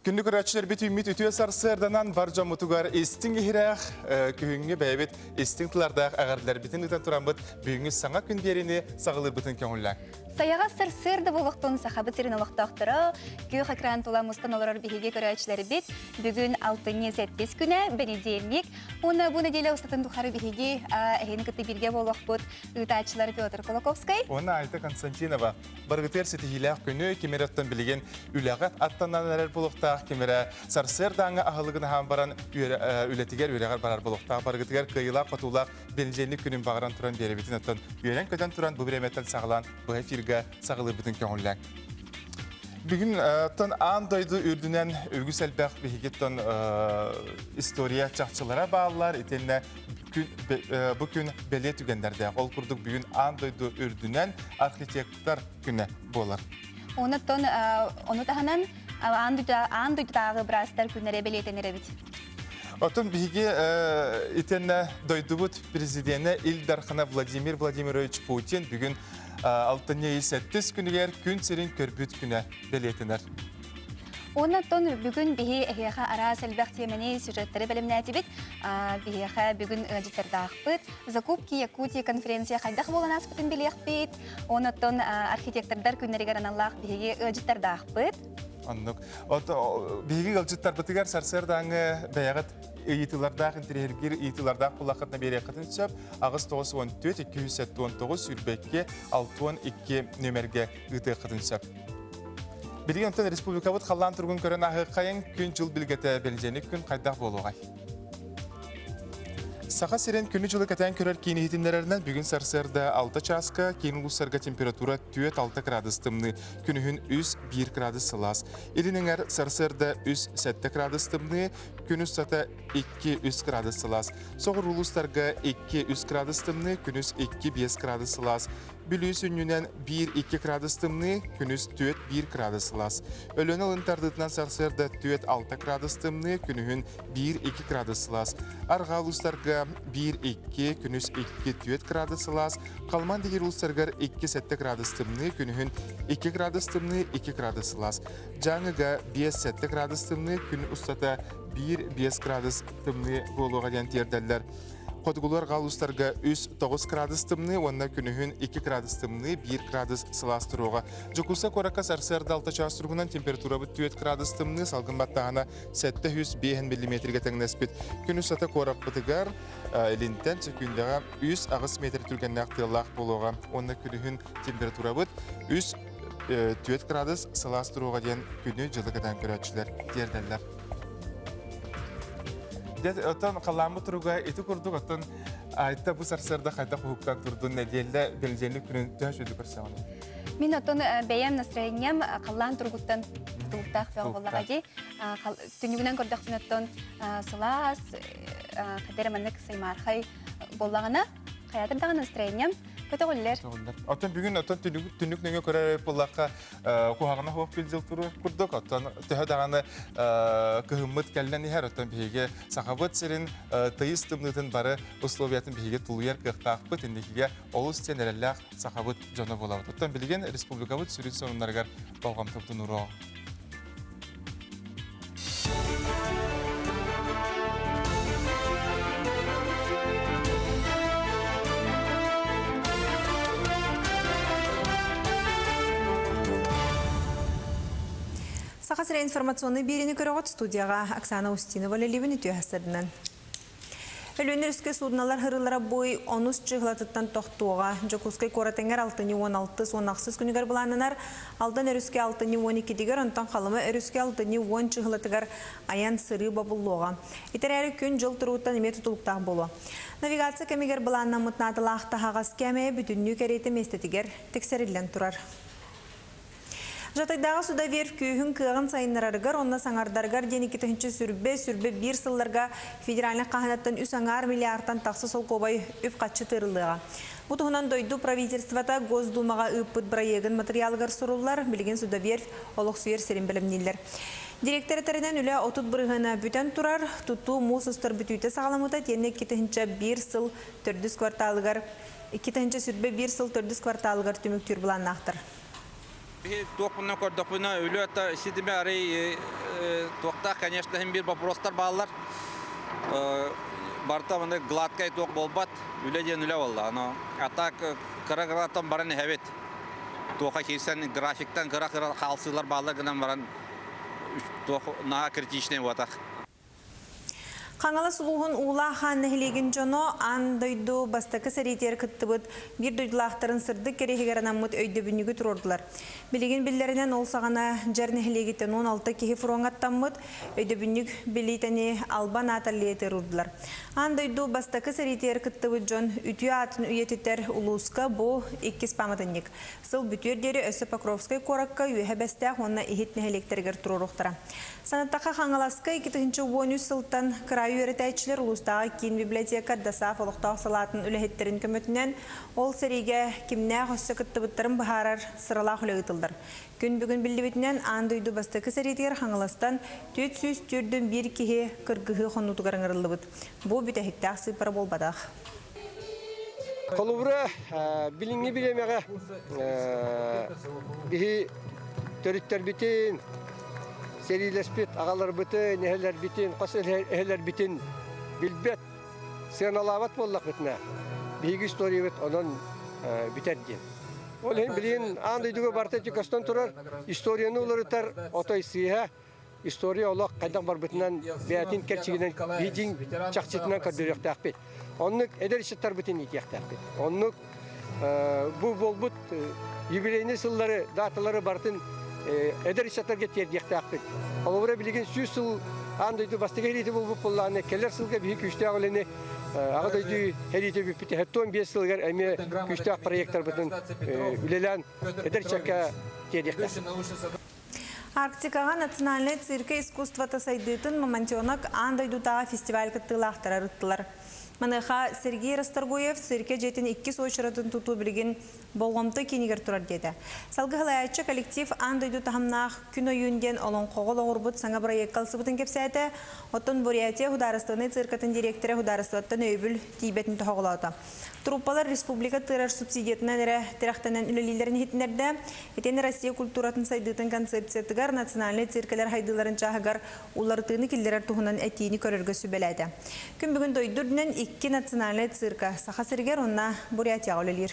Күндү көрөөччүлэрбит үүммүт үтүө сарсыарданан бар дьоммутугар истиҥ иһирэх, күһүҥҥү бэйэбит истиҥ тылардаах эҕэрдэлэрбитин ыытан тураммыт бүгүҥҥү саҥа күн биэриини саҕалыырбытын көҥүллээҥ. Сайаҕас сарсыарда буолуохтун Сахабыт сирин олохтоохторо, күөх экран тула мустан олорор биһиги көрөөччүлэрбит бүгүн алтынньы сэттис күнэ, бэнидиэнньик. Уонна бу нэдиэлэ устатын тухары биһиги эһини кытта бииргэ буолуохпут ыытааччылар Петр Кулаковскай. Уонна Айта Константинова. Барыгытыгар ситиһиилээх күнү ким эрэ оттон билигин үлэҕэ аттанан эрэр буолуохтаах, ким эрэ сарсыардааҥҥы аһылыгын аһаан баран үлэтигэр үөрэҕэр барар буолуохтаах. Барыгытыгар кыайыылаах-хотуулаах бензинник күнүн баҕаран туран биэрэбитин оттон үөрэн-көтөн туран бу бириэмэттэн саҕалаан быһа эфиргэ саҕалыырбытын көҥүллээҥ. Бүгүн оттон аан дойду үрдүнэн үгүс элбэх биһигиттэн история чахчылара бааллар. Итиннэ бу күн бэлиэ түгэннэрдээх. Ол курдук бүгүн аан дойду үрдүнэн архитектор күнэ буолар. Онуттан ону таһынан аан дойдутааҕы быраастар күннэрэ бэлиэтэнэр эбит. Оттон биһиги итиэннэ дойдубут президенэ Ил Дархана Владимир Владимирович Путин бүгүн алтынньы ый сэттис күнүгэр күн сирин көрбүт күнэ бэлиэтэнэр. Оннуттан бүгүн биһи эһиэхэ араас элбэх тиэмэни сюжеттары бэлэмнээтибит. Биһиэхэ бүгүн ыалдьыттардаахпыт. Закупки Якутии конференция хайдах буолан ааспытын билиэхпит. Оннуттан архитектордар күннэригэр аналлаах биһиги ыалдьыттардаахпыт. Оннук. От биһиги ыалдьыттарбытыгар сарсыардааҥы бэйэҕит ыйытыылардаах интириэһиргиир ыйытыылардаах буллаххытына биэриэххитин сөп. 8 94 279 22 62 нүөмэргэ ыытыаххытын сөп. Билигин онтон республикабыт халлаан туругун көрөн ааһыаххайыҥ, күн-дьыл билгэтэ бэлдьэник күн хайдах буолуоҕай? Саха сирин күнү-дьылы кэтээн көрөр киин иһитиннэрэринэн бүгүн сарсыарда 6 чааска киин улуустарга температура 4-6 градус тымныы, күнүһүн 3-1 градус сылаас. Илин эҥэр сарсыарда 3-7 градус тымныы, күн устата 2-3 градус сылаас. Соҕуруу улуустарга 2-3 градус тымныы, күнүс 2-5 градус сылаас. Бүлүү сүнньүнэн 1-2 градус тымныы, күнүс 4-1 градус сылаас. Өлүөнэ ылын тардыытынан сарсыарда 4-6 градус тымныы, күнүһүн 1-2 градус сылаас. Арҕаа улуустарга 1-2, күнүс 2-4 градус сылаас. Халыман дигир улуустарыгар 2-7 градус тымныы, күнүһүн 2 градус тымныы, 2 градус сылаас. Дьааҥыга 5-7 градус тымныы, күн устата 1-5 градус тымныы буолуоҕа диэн тиэрдэллэр. Хотугулар галустарга 3-9 градус тымныы уонна күнүһүн 2 градус тымныы, 1 градус сылаас туруоҕа. Дьокуускай куоракка сарсыарда 6 чаас туругунан температурабыт 4 градус тымныы, салгын баттааһына 705 миллиметргэ тэҥнэспит. Күн устата куораппытыгар илинтэн сөкүүндэҕэ 3-8 метр түргэннээх тыаллаах буолуоҕа уонна күнүһүн температурабыт 3 4 градус сылаас туруоҕа диэн күнү-дьылы кэтээн көрөөччүлэр тиэрдэллэр. Дьэ, оттон халааммыт туруга ити курдук, оттон Айта бу сарсыарда хайдах уһуктан турдун нэдиэлэ бэлдьэник күнүн төһө сүдү көрсөҕүн? Мин оттон бэйэм настроением халлаан туругуттан тутулуктаах бөҕө буоллаҕа дии. Түннүгүнэн көрдөхпүнэ оттон сылаас, хадара маннык саймаархай буоллаҕына, хайаатар даҕаны настроением Көтөҕүллэр. Оттон бүгүн оттон түннүк нөҥүө көрөр буоллахха куһаҕана суох күн-дьыл туруор курдук. Оттон төһө даҕаны кыһыммыт кэллэн иһэр, оттон биһиги Сахабыт сирин тыйыс тымныытын бары условиятын биһиги тулуйар кыахтаахпыт. Инникигэ олус диэн эрэллээх сахабыт дьоно буолабыт. Оттон билигин республикабыт сүрүн сонуннарыгар болҕомтобутун уруоҕуҥ. Саха сирэ информационнай биэриини көрөҕүт студияҕа Оксана Устинова үлэлиибин үтүө сарсыарданан. Өлүөнэ өрүскэ суудуналар һырыылара буй онус чыһылатыттан тохтуоҕа. Дьокуускай куорат эҥэр алтынньы 16 16 күнүгэр былааннанар. Алдан өрүскэ алтынньы 12-тигэр, онтон Халыма өрүскэ алтынньы 10 чыһылатыгар айан-сырыы бобуллуоҕа. Ити эрээри күн-дьыл туругуттан эмиэ тутулуктаах буолуо. Навигация кэмигэр былааннаммыт наадалаах таһаҕас кээмэйэ бүтүннүү кэриэтэ миэстэтигэр тиксэриллэн турар. Жатайдааҕы судоверфь күүһүн кыаҕын сайыннарарыгар уонна саҥардарыгар диэн 2000 сүрбэ сүрбэ биир сылларга федеральнай хаһынаттан үс аҥаар миллиардтан тахса солкуобай үп-харчы тыырыллыаҕа. Бу туһунан дойду правительствота Госдумаҕа ыыппыт бырайыагын матырыйаалыгар суруллар, билигин судоверфь олохсуйар сирин бэлэмнииллэр. Директор этэринэн үлэ 30 бырыһыана бүтэн турар, тутуу муус устар бүтүүтэ саҕаламмыта итиэннэ 2001 сыл төрдүс кварталыгар 2021 сыл төрдүс кварталыгар түмүктүүр былааннаахтар. Биһи туохпунан көрдөхпүнэ, үлэ ситимэ арый туохтаах, конечно, иһин биир вопростар бааллар. Барыта маны гладкай туох буолбат, үлэ диэн үлэ буолла. Аны а так кыра-кыраттан баран иһэбит. Туоха киирсэн графиктан кыра-кыра хаалсыылар бааллар гынан баран туох наһаа критичный буотах. Хаҥалас улууһун Уулаах Хаан нэһилиэгин дьоно аан дойду бастакы сэриитигэр кыттыбыт биир дойдулаахтарын сырдык кэриэһигэр анаммыт өйдөбүнньүгү туруордулар. Билигин биллэринэн ол саҕана Дьэр нэһилиэгиттэн 16 киһи фроҥҥа аттаммыт, өйдөбүнньүк билиитэни Албан аат аллеятыгар уурдулар. Аан дойду бастакы сэриитигэр кыттыбыт дьон үтүө аатын үйэтитэр улууска бу иккис пааматынньык. Сыл бүтүөр диэри өссө Покровскай куоракка Үөһэ Бэстээх уонна Иһит нэһилиэктэригэр туруоруохтара. Санаттахха, Хаҥаласка 2013 сылтан кыраайы үөрэтээччилэр улуустааҕы киин библиотека ДОСААФ олохтоох салаатын үлэһиттэрин көмөтүнэн ол сэриигэ кимнээх өссө кыттыбыттарын быһаарар сыралаах үлэ ыытыллар. Күн бүгүн биллибитинэн, аан дойду бастакы сэриитигэр Хаҥаластан 441 киһи кыргыһыы хонуутугар ыҥырыллыбыт. Бу бүтэһиктээх сыыппара буолбатах. Холобура, билиҥҥи бириэмэҕэ биһи төрүттэрбитин, сэриилэспит аҕаларбытын, эһэлэрбитин, хос эһэлэрбитин билбэт, сыаналаабат буоллахпытына, биһиги историябыт онон бүтэр диэн. Ол иһин билигин аан дойдуга барыта ити көстөн турар, историяны уларытар отой сыыһа, история олох хайдах барбытынан бэйэтин кэрчигинэн биһиги чахчытынан көрдөрүөхтээхпит. Оннук эдэр ыччаттарбытын иитиэхтээхпит. Оннук бу буолбут юбилейный сыллары, даталары барытын эдэр ыччаттарга тиэрдиэхтээхпит. Холобура билигин 100 сыл аан дойду бастакы сэриитэ буолбут буоллаҕына, кэлэр сылга биһиги күүстээх үлэни Аҕа дойду сэриитэ бүппүтэ 75 сылыгар эмиэ күүстээх проекттарбытын үлэлээн эдэр ыччакка тиэрдиэхтээхпит. Арктикаҕа национальнай циркэ искусствота сайдыытын Мамонтенок аан дойдутааҕы фестиваль кыттыылаахтара ырыттылар. Маныаха Сергей Расторгуев циркэ дьиэтин иккис уочаратын тутуу билигин болҕомто киинигэр турар диэтэ. Салгыы салайааччы коллектив аан дойду таһымнаах Күн ойуун диэн олоҥхоҕо олоҕурбут саҥа бырайыакка ылсыбытын кэпсээтэ. Оттон Бурятия судаарыстыбаннай циркатын дириэктэрэ судаарыстыбаттан өйөбүл тиийбэтин тоһоҕолоото. Труппалар республика тыырар субсидиятынан эрэ тирэхтэнэн үлэлииллэрин иһитиннэрдэ. Итиэннэ Россия культуратын сайдыытын концепциятыгар национальнай циркэлэр хайдыыларын чааһыгар уларытыыны киллэрэр туһунан этиини көрөргө сүбэлээтэ. Күн бүгүн дойду үрдүнэн икки национальнай цирка Саха сиригэр уонна Бурятияҕа үлэлиир.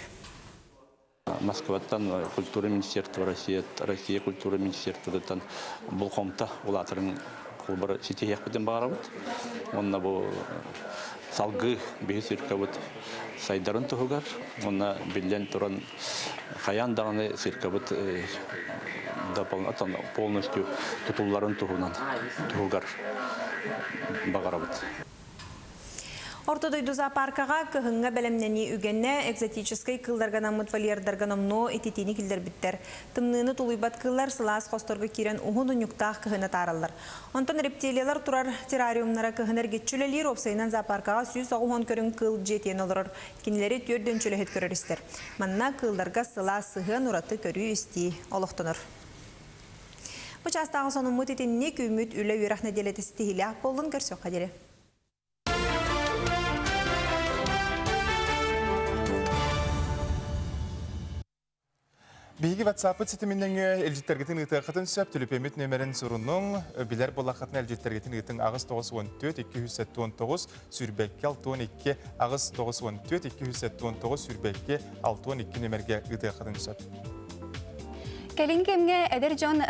Москваттан культура министерство Россия, Россия культура министерствотыттан булхомто улаатарын холбор ситиһиэхпитин баҕарабыт. Уонна бу салгыы биһи циркабыт сайдарын туһугар уонна биллэн туран хайаан даҕаны циркабыт полностью тутулларын туһунан туһугар баҕарабыт. Орто дойду зоопаркаҕа кыһыҥҥа бэлэмнэнии үгэнэ экзотическай кыылларга анаммыт вольердарга номнуо ититиини киллэрбиттэр. Тымныыны тулуйбат кыыллар сылаас хосторго киирэн уһун унньуктаах кыһын атаараллар. Онтон рептилиялар турар террариумнара кыһын эргиччи үлэлиир, уопсайынан зоопаркаҕа 190 көрүҥ кыыл дьиэтийэн олорор. Кинилэри түөрт үлэһит көрөр-истэр. Манна кыылларга сылаас сыһыан ураты көрүү-истии олохтонор. Бу чаастааҕы сонуммут итинник үүммүт үлэ-үөрэх нэдиэлэтэ ситиһиилээх буоллун көрсүөххэ диэри. Биһиги WhatsApp-ыт ситимин нөҥүө илдьиттэргитин ыытыаххытын сөп. Түлүпүөммүт нүөмэрин сурунуҥ. Билэр буоллаххытына илдьиттэргитин ыытыҥ 894 279 22 62 894 279 22 62 нүөмэргэ ыытыаххытын сөп. Кэлин кэмҥэ эдэр дьон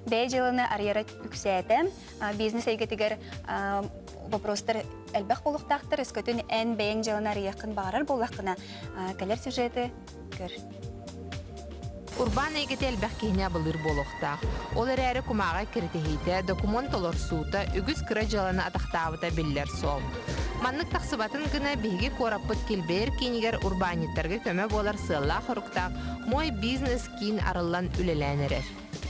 бэйэ дьыаланы арыйара үксээтэ. Бизнес эйгэтигэр вопростар элбэх буолуохтаахтар. Өскөтүн эн бэйэҥ дьыаланы арыйыаххын баҕарар буоллаххына, кэлэр сюжеты көр. Урбаан эйгэтэ элбэх киһини абылыыр буолуохтаах. Ол эрээри кумааҕы киритиһиитэ, докумуон толорсуута үгүс кыра дьыаланы атахтаабыта биллэр суол. Маннык тахсыбатын гына биһиги куораппыт килбэйэр киинигэр урбаанньыттарга көмө буолар сыаллаах-соруктаах Мой бизнес киин арыллан үлэлээн эрэр.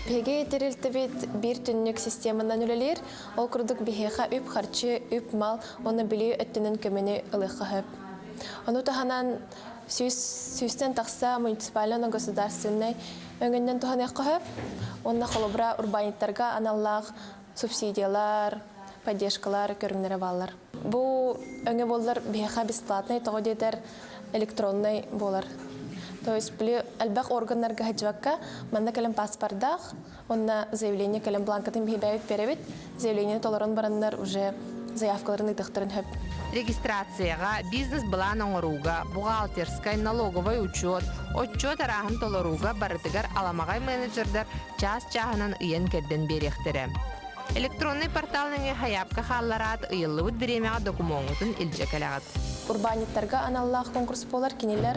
Биһиги тэрилтэбит биир түннүк системанан үлэлиир. Ол курдук биһиэхэ үп-харчы, үп-мал уонна билии өттүнэн көмөнү ылыахха сөп. Ону таһынан сүүстэн тахса муниципальнай уонна государственнай өҥөннөн туһаныахха сөп. Уонна холобура урбаанньыттарга аналлаах субсидиялар, поддержкалар көрүҥнэрэ бааллар. Бу өҥө буоллар биһиэхэ бесплатнай, тоҕо диэтэр электроннай буолар. То есть били элбэх органнарга сылдьыбакка манна кэлэн паспордаах, уонна заявление кэлэн бланкатын биһи бэйэбит биэрэбит. Заявление толорон бараннар уже заявкаларын ыытыахтарын сөп. Регистрацияҕа, бизнес-былаан оҥорууга, бухгалтерскай, налоговай учуот, отчуот арааһын толорууга барытыгар аламаҕай менеджердар чаас-чааһынан ыйан-кэрдэн биэриэхтэрэ. Электроннай портал нөҥүө хайаапка хааллараат, ыйыллыбыт бириэмэҕэ докумуоҥҥутун илдьэ кэлэҕит. Урбаанньыттарга аналлаах конкурс буолар. Кинилэр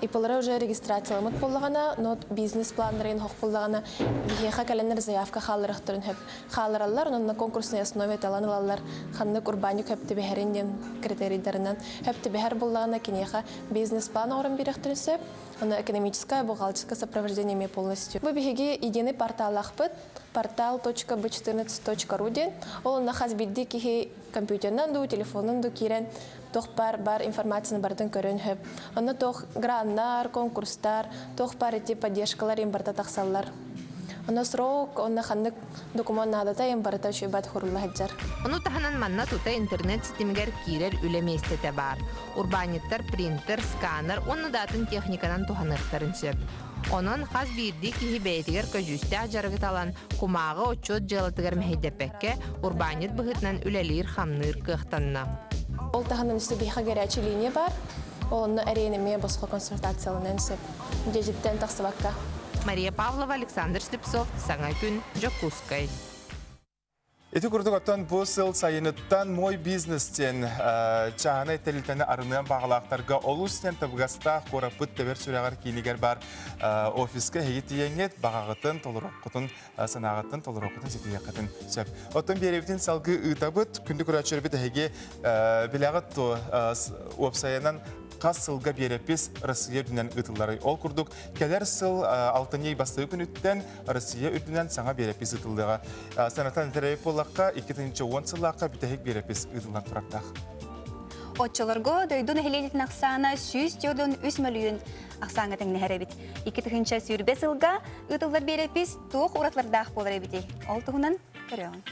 ИПлары уже регистрацияламмыт буоллаҕына, но бизнес-планнарын хох буоллаҕына, биһиэхэ кэлэннэр заявка хаалларыахтарын сөп. Хааллараллар, онон на конкурсной основе талан ылаллар. Ханнык урбаанньык сөп түбэһэрин диэн критерийдарынан сөп түбэһэр буоллаҕына, киниэхэ бизнес-план оҥорон биэриэхтэрин сөп. Ону экономическое, бухгалтерское сопровождение эмиэ полностью. Бу биһиги единый порталлаахпыт. Портал.b14.ru диэн. Ол онно хас биирдии киһи компьютерынан дуу, телефонунан дуу киирэн туох баар бар информацияны барытын көрөн сөп. Онно туох граннар, конкурстар, туох баар ити поддержкалар им барыта тахсаллар. Онно срок, онно ханнык документ наадата им барыта үчүгэй бат хурулла сылдьар. Ону таһынан манна тута интернет ситимигэр киирэр үлэ миэстэтэ баар. Урбаанньыттар принтер, сканер уонна да атын техниканан туһаныахтарын сөп. Онон хас биирдии киһи бэйэтигэр көдьүүстээх дьарыгы талан, кумааҕы отчуот дьыалатыгар мэһэйдэппэккэ, урбаанньыт быһыытынан үлэлиир-хамныыр кыахтанна. Ол таһынан өссө биһиэхэ горячая линия баар. Ол онно эрэйин эмиэ босхо консультацияланан сөп. Дьиэтиттэн тахсыбакка. Мария Павлова, Александр Слепцов, Саҥа күн, Дьокуускай. Ити курдук оттон бу сыл сайыныттан «Мой бизнес» диэн чааһынай тэрилтэни арыныан баҕалаахтарга олус диэн табыгастаах куораппыт тэбэр сүрэҕэр киинигэр баар офиска эһиги тиийэҥҥит баҕаҕытын толоруоххутун, санааҕыттан толоруоххутун ситиһиэххитин сөп. Оттон биэрэбитин салгыы ыытабыт. Күндү көрөөччүлэрбит эһиги билэҕит дуо уопсайынан хас сылга биэрэпис Россия үрдүнэн ыытылларый? Ол курдук кэлэр сыл алтынньы бастакы күнүттэн Россия үрдүнэн саҥа биэрэпис ыытыллыаҕа. Санатан этэрэй буоллахха, 2010 сыллаахха бүтэһик биэрэпис ыытыллан турардаах. Оччолорго дойду нэһилиэнньэтин ахсаана 143 мөлүйүөн ахсааҥҥа тэҥнэһэр эбит. 2020 сылга ыытыллар биэрэпис туох уратылардаах буолар эбитий? Ол туһунан көрөҕүн.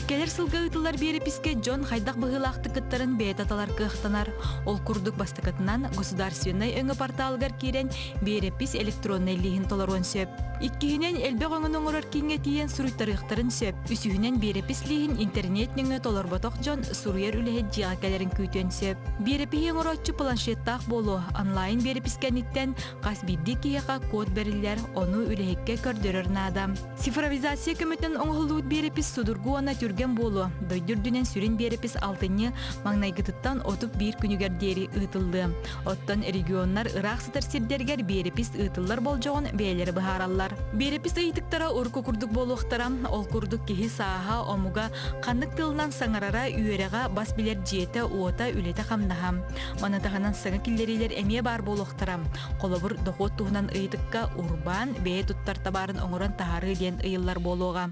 Кэлэр сылга ыытыллар биэрэпискэ дьон хайдах быһыылаахтык кыттарын бэйэтэ талар кыахтанар. Ол курдук бастакытынан государственнай өҥө порталыгар киирэн биэрэпис электроннай лииһин толоруон сөп. Иккиһинэн элбэх өҥөнү оҥорор кииҥҥэ тиийэн суруйтарыахтарын сөп. Үсүһүнэн биэрэпис лииһин интернет нөҥүө толорботох дьон суруйар үлэһит дьиэҕэ кэлэрин күүтүөн сөп. Биэрэпиһи оҥорооччу планшеттаах буолуо. Онлайн биэрэпис кэнниттэн хас биирдии киһиэхэ код бэриллэр, ону үлэһиккэ көрдөрөр наада. Цифровизация көмөтүнэн оҥоһуллубут биэрэпис судургу уонна түргэн буолуо. Дойду үрдүнэн сүрүн биэрэпис алтынньы маҥнайгытыттан 31 күнүгэр диэри ыытыллыа. Оттон регионнар ыраах сытар сирдэригэр биэрэпис ыытыллар болдьоҕун бэйэлэрэ быһаараллар. Биэрэпис ыйытыктара урукку курдук буолуохтара. Ол курдук киһи сааһа, омуга, ханнык тылынан саҥарара, үөрэҕэ, бас билэр дьиэтэ-уота, үлэтэ-хамнаһа. Маны таһынан саҥа киллэриилэр эмиэ баар буолуохтара. Холобур, дохуот туһунан ыйытыкка урбаан бэйэ туттар табаарын оҥорон таһаарыы диэн ыйыллар буолуоҕа.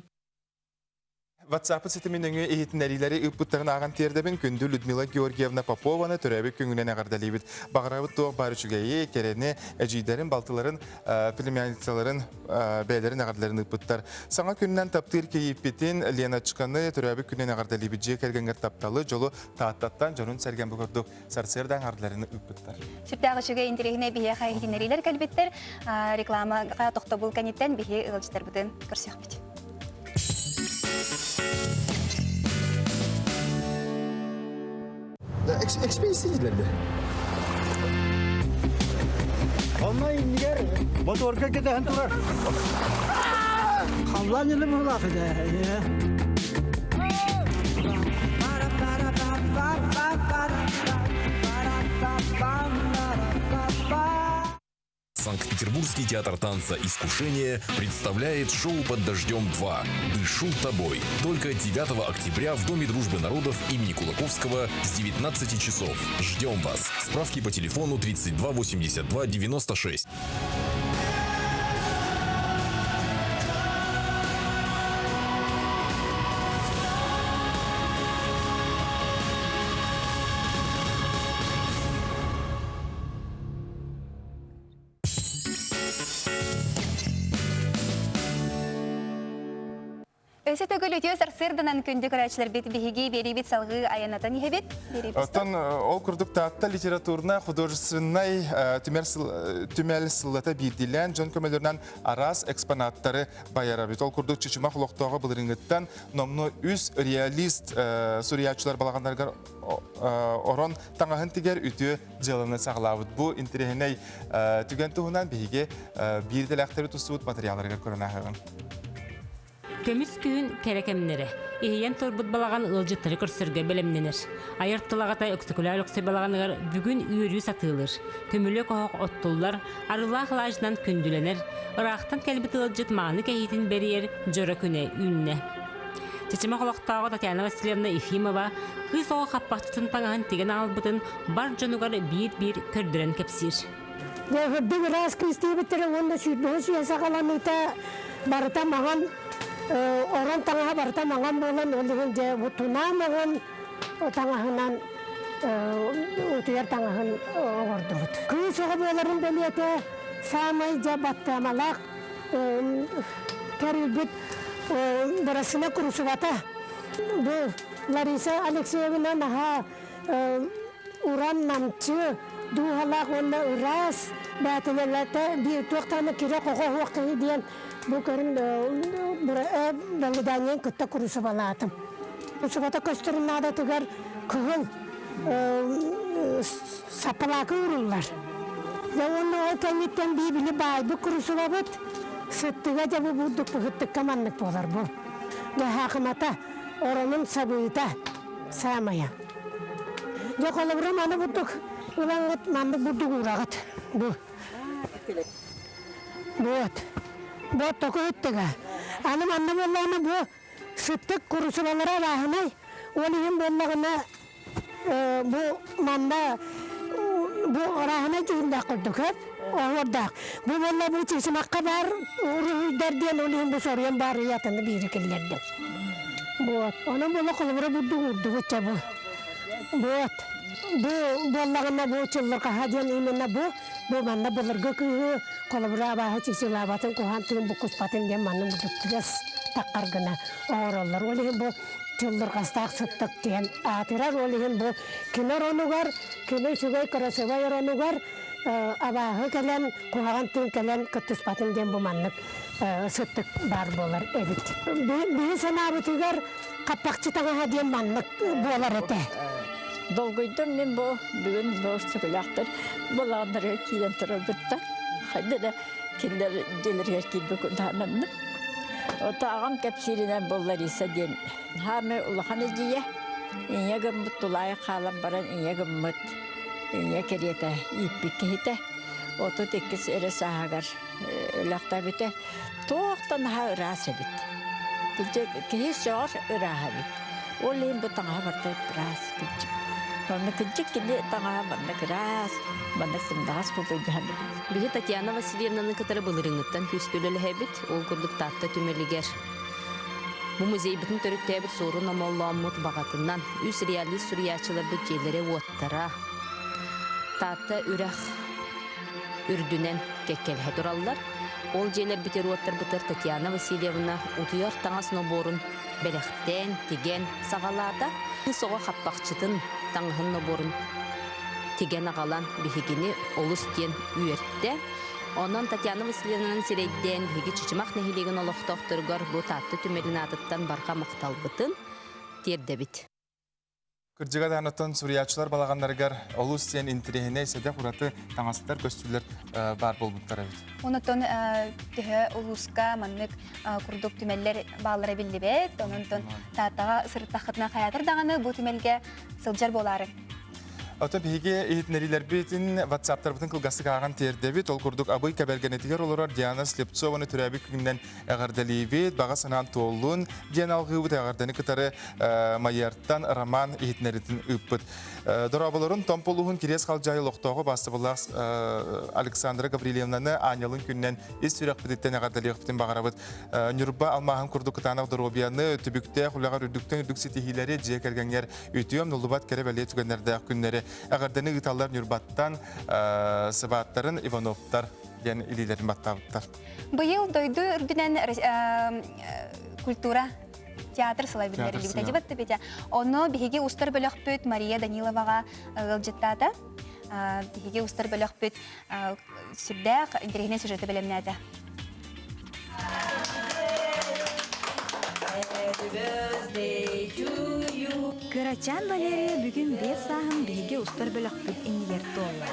WhatsApp ситимин нөҥүө иһитиннэриилэри ыыппыттарын ааҕан тиэрдэбин. Күндү Людмила Георгиевна Попованы төрөөбүт күҥүнэн эҕэрдэлиибит. Баҕарабыт туох баар үчүгэйи, кэрэни, эдьиийдэрин, балтыларын, племянницаларын бэйэлэрин эҕэрдэлэрин ыыппыттар. Саҥа күнүнэн таптыыр кийииппитин Леночканы төрөөбүт күнүнэн эҕэрдэлиибит. Дьиэ кэргэҥҥэр тапталы, дьолу Тааттаттан дьонун-сэргэн бу курдук сарсыарда аҥардарын ыыппыттар. Сүрдээх үчүгэй интэриэһинэй биһиэхэ иһитиннэриилэр кэлбиттэр. Рекламаға тохтобул кэнниттэн биһи ыалдьыттарбытын көрсүөхпүт. Экспедиция Онно иннигэр моторга кэтэһэн турар. Халлаан илим ылаах этэ. Санкт-Петербургский театр танца «Искушение» представляет шоу «Под дождем 2. Дышу тобой». Только 9 октября в Доме дружбы народов имени Кулаковского с 19 часов. Ждем вас. Справки по телефону 32 82 96. Өссө төгүл үтүө сарсыарданан күндү көрөөччүлэрбит биһиги биэриибит салгыы айаннатан иһэбит. Оттон ол курдук Таатта литературнай художественнай түмэл сыллата биирдиилээн дьон көмөлөрүнэн араас экспонаттары байарабит. Ол курдук Чычымах олохтооҕо былырыыҥҥыттан номнуо үс реалист суруйааччылар балаҕаннарыгар орон таҥаһын тигэр үтүө дьыаланы саҕалаабыт. Бу интэриэһинэй түгэн туһунан биһиги биир идэлээхтэри тустубут материалларыгар көрөн ааһыаҕыҥ. Көмүс күһүн кэрэ кэмнэрэ. Иһийэн турбут балаҕан ыалдьыттары көрсөргө бэлэмнэнэр. Айар тыл аҕата Өксөкүлээх Өлөксөй балаҕаныгар бүгүн үөрүү сатыылыыр. Көмүлүөк оһох оттуллар, арыылаах алаадьынан күндүлэнэр, ыраахтан кэлбит ыалдьыт мааны кэһиитин бэрийэр дьоро күнэ үүннэ. Чычымах олохтооҕо Татьяна Васильевна Ефимова кыыс оҕо хаппахчытын таҥаһын тигэн аҕалбытын бар дьонугар биир-биир көрдөрөн кэпсиир. Үрдүк ыраас кыыс диэбиттэрэ уонна сүүрбэһис үйэ саҕаланыыта барыта маҥан орон таҥаһа барыта маҥан буолан ол иһин дьэ бу тунаа маҥан таҥаһынан утуйар таҥаһын оҥордубут. Кыыс оҕо буоларын бэлиэтэ саамай дьэ баттаамалаах тэрилбит бырасына курусубата. Бу Лариса Алексеевна наһаа уран намчы дууһалаах уонна ыраас бээтинэлэтэ биир туох даҕаны кирэ-хоҕо суох киһи диэн бу көрүн балыдаанньан кытта курусубалаатым. Курусубата көстөрүн наадатыгар кыһыл саппалаакы ууруллар. Дьэ уонна ол кэнниттэн бии били баайбыт курусубабыт сыттыга дьэ бу бурдук быһыттыкка маннык буолар бу. Дьэ хаакымата оронун сабыыта саамайа. Дьэ холобура маны бурдук ылаҥҥыт маннык бурдук уураҕыт бу. Вот. Вот току ыттыга. Аны манна буоллаҕына бу сыттык курусубалара арааһынай. Ол иһин буоллаҕына бу манна бу арааһынай дьүһүннээх курдук эп оһуордаах. Бу буолла бу чычымахха баар уруһуйдар диэн ол иһин бу соруйан баар ыйатыны биири киллэрдим. Вот. Онон буола холобура бурдук уурдубут чэ бу. Вот. Бу буоллаҕына бу чыллырҕаһа диэн именно бу бу манна былыргы кыыһы холобура абааһы чычылаабатын куһаан тыын буккуспатын диэн манна бурдук таххар гына оҥороллор. Ол иһин бу чыллырҕастаах сыттык диэн аатырар. Ол иһин бу кини оронугар, кини үчүгэй кырасыбай оронугар абааһы кэлэн, куһаҕан тыын кэлэн кыттыспатын диэн бу маннык сыттык баар буолар эбит. Биһи санаабытыгар хаппахчы таҥаһа диэн маннык буолар этэ. Долгуйдум мин бу бүгүн бу сөбүлээхтэр балаҕаннарыгар киирэн турарбыттан хайда да кинилэр дьиэлэригэр киирбит курдаананным. Ото аҕам кэпсииринэн бу Лариса диэн хаамай улахан эдьиийэ ийэ гыммыт тулаайах хаалан баран ийэ гыммыт ийэ кэриэтэ ииппит киһитэ 32 эрэ сааһыгар өлөхтөөбүтэ туох да наһаа ыраас эбит. Киһи сөҕөр ырааһа эбит. Ол иһин бу таҥаһа барыта ыраас кырдьык. Онно кырдьык кини таҥаһа маннык ыраас, маннык сымнаҕас буолуо дьаһан. Биһи Татьяна Васильевнаны кытары былырыыҥҥыттан күүскэ үлэлэһэбит. Ол курдук Таатта түмэлигэр бу музейбытын төрүттээбит Суорун Омоллооммут баҕатынан үс реалист суруйааччыларбыт дьиэлэрэ-уоттара Таатта үрэх үрдүнэн кэккэлэһэ тураллар. Ол дьиэлэрбитигэр-уоттарбытыгар Татьяна Васильевна утуйар таҥас нобуорун бэлэхтээн, тигэн саҕалаата. Кыыс оҕо хаппахчытын таҥаһын нобуорун тигэн аҕалан биһигини олус диэн үөртэ. Онон Татьяна Васильевнанан сирэйдээн биһиги Чычымах нэһилиэгин олохтоохторугар бу Таатта түмэлин аатыттан барҕа махталбытын тиэрдэбит. Кырдьыга даҕаны суруйааччылар балаҕаннарыгар олус диэн интэриэһинэй сэдэх ураты таҥастар көстүүлэр баар буолбуттар эбит. Онотон төһө улууска маннык курдук түмэллэр бааллара биллибэт. Онон Тааттаҕа сырыттаххытына хайаатар даҕаны бу түмэлгэ сылдьар буолаары. Ото биһиги иһитиннэриилэрбитин ватсаптарбытын кылгастык ааҕан тиэрдэбит. Ол курдук Абый Кэбэргэнэтигэр олорор Диана Слепцованы төрөөбүт күнүнэн эҕэрдэлиибит, баҕа санаан туоллун диэн алҕыыбыт эҕэрдэни кытары Майыартан Роман иһитиннэритин ыыппыт. Дорооболорун Томпо улууһун Кириэс Халдьаайы олохтооҕо бастабыллаах Александра Гаврильевнаны аанньалын күнүнэн ис сүрэхпититтэн эҕэрдэлиэхпитин баҕарабыт. Ньурба алмааһын курдук кытаанах доруобуйаны, түбүктээх үлэҕэр үрдүктэн үрдүк ситиһиилэри, дьиэ кэргэҥҥэр үтүөм нуллубат кэрэ бэлиэ түгэннэрдээх күннэри эҕэрдэни ыыталлар Ньурбаттан сыбааттарын Ивановтар диэн илиилэрин баттаабыттар. Быйыл дойду үрдүнэн культура Театр сыла биллэриллибитэ дибат бите. Онно биһиги устар бөлөхпүт Мария Даниловаҕа ыалдьыттаата. Биһиги устар бөлөхпүт сүрдээх интэриэһинэй сюжеты бэлэмнээтэ. Кырачаан Валерия бүгүн биэс сааһын биһиги устар бөлөхпүт иннигэр туолла.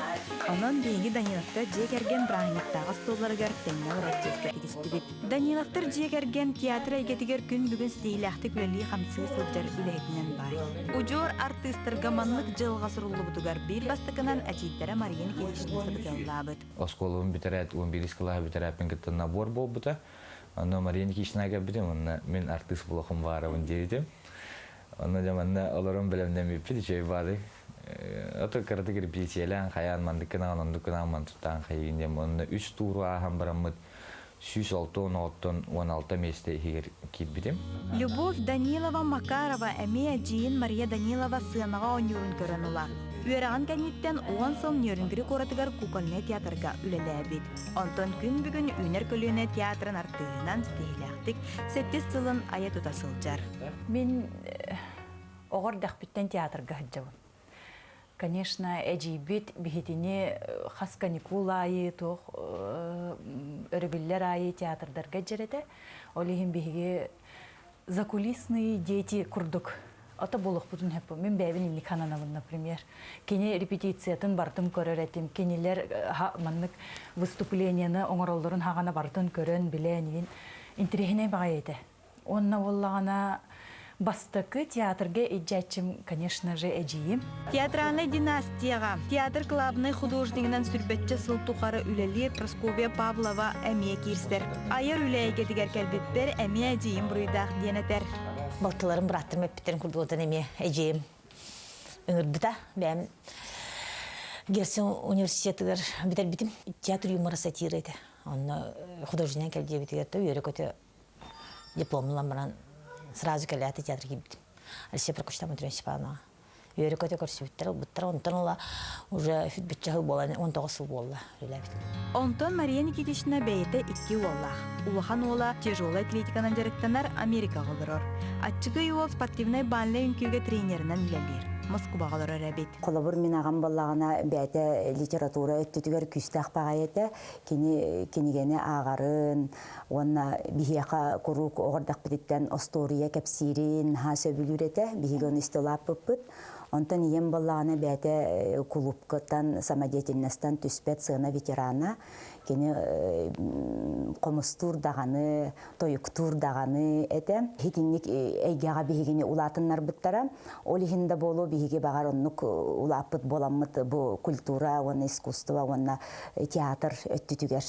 Онон биһиги Даниловтар дьиэ кэргэн бырааһынньыктааҕы остуолларыгар тэҥҥэ олорор чиэскэ тигистибит. Даниловтар дьиэ кэргэн театр эйгэтигэр күн бүгүн ситиһиилээхтик үлэлии-хамсыы сылдьар үлэһитинэн баай. Удьуор артыыстарга маннык дьылҕа суруллубутугар биир бастакынан эдьиийдэрэ Мария Никитична сабыдыаллаабыт. Оскуолабын бүтэрээт, 11 кылааһы бүтэрээппин кытта набор буолбута. Онно Мария Никитична кэлбитим, онно мин артыыс буолуохум баарабын диэбитим. Онно дьэ манна олорон бэлэмнэммиппит үчүгэй баады. Ото кыратык репетициялаан хайаан мандык гынаҕын, оннук гынаҕын, мантыктаан хайыгын диэн онно үс тууру ааһан бараммыт 106 16 миэстэ иһигэр киирбитим. Любовь Данилова Макарова эмиэ эдьиийин Мария Данилова сыанаҕа оонньуурун көрөн ыла. Үөрэҕин кэнниттэн уон сыл Нерюнгри куоратыгар кукольнай театрга үлэлээбит. Онтон күн бүгүн Үүнэр көлүөнэ театрын артыыһынан ситиһиилээхтик сэттис сылын айа-тута сылдьар. Мин оҕо эрдэхпиттэн театрга сылдьабын. Конечно, эдьиийбит биһитини хас каникул аайы туох өрөбүллэр аайы театрдарга дьэрэтэ. Ол иһин биһиги закулисные дети курдук ото буолуохпутун сөп. Мин бэйэбин инник хананабын, например. Кини репетициятын барытын көрөр этим. Кинилэр маннык выступлениены оҥороллорун хаҕана барытын көрөн, билэн, игин интириэһинэй баҕайы этэ. Уонна буоллаҕына бастакы театрга илдьээччим, конечно же, эдьиийим. Театральнай династияҕа театр главнай художнигынан сүрбэччэ сыл тухары үлэлиир Прасковья Павлова эмиэ киирсэр. Айар үлэ эйгэтигэр кэлбиппэр эмиэ эдьиийим буруйдаах диэн этэр. Балтыларым, бырааттарым эппиттэрин курдук эмиэ эдьиийим ыҥырбыта. Бэйэм Герцен университетыгар бүтэрбитим. Театр юмора сатира этэ. Онно художественнай кэлдиэбитигэр то үөрэ-көтө дипломун баран сразу кэлээти театр киирбитим. Алексей Прокопьевич Матрена Степанова. Үөрэ-көтө көрсүбүттэр, ылбыттар. Онтон ыла уже бүтчэ сыл буолан, 19 сыл буолла үлэлээбитим. Онтон Мария Никитична бэйэтэ икки уоллаах. Улахан уола тяжелай атлетиканан дьарыктанар Америкаҕа олорор. Аччыгый уол спортивнай бальнай үҥкүүгэ тренеринэн үлэлиир. Москубаҕа олорор эбит. Холобур, мин аҕам буоллаҕына бэйэтэ литература өттүтүгэр күүстээх баҕайы этэ. Кини кинигэни ааҕарын, Уонна биһиэхэ куруук оҕо эрдэхпититтэн остуоруйа кэпсиирин наһаа сөбүлүүр этэ. Биһиги ону истэ улааппыппыт. Онтон ийэм буоллаҕына бэйэтэ кулуупкаттан, самодеятельностан түспэт сыана ветерана. Кини хомустуур даҕаны, тойуктуур даҕаны этэ. Итинник эйгэҕэ биһигини улаатыннарбыттара. Ол иһин да буолуо биһиги баҕар оннук улааппыт буоламмыт бу культура уонна искусство уонна театр өттүтүгэр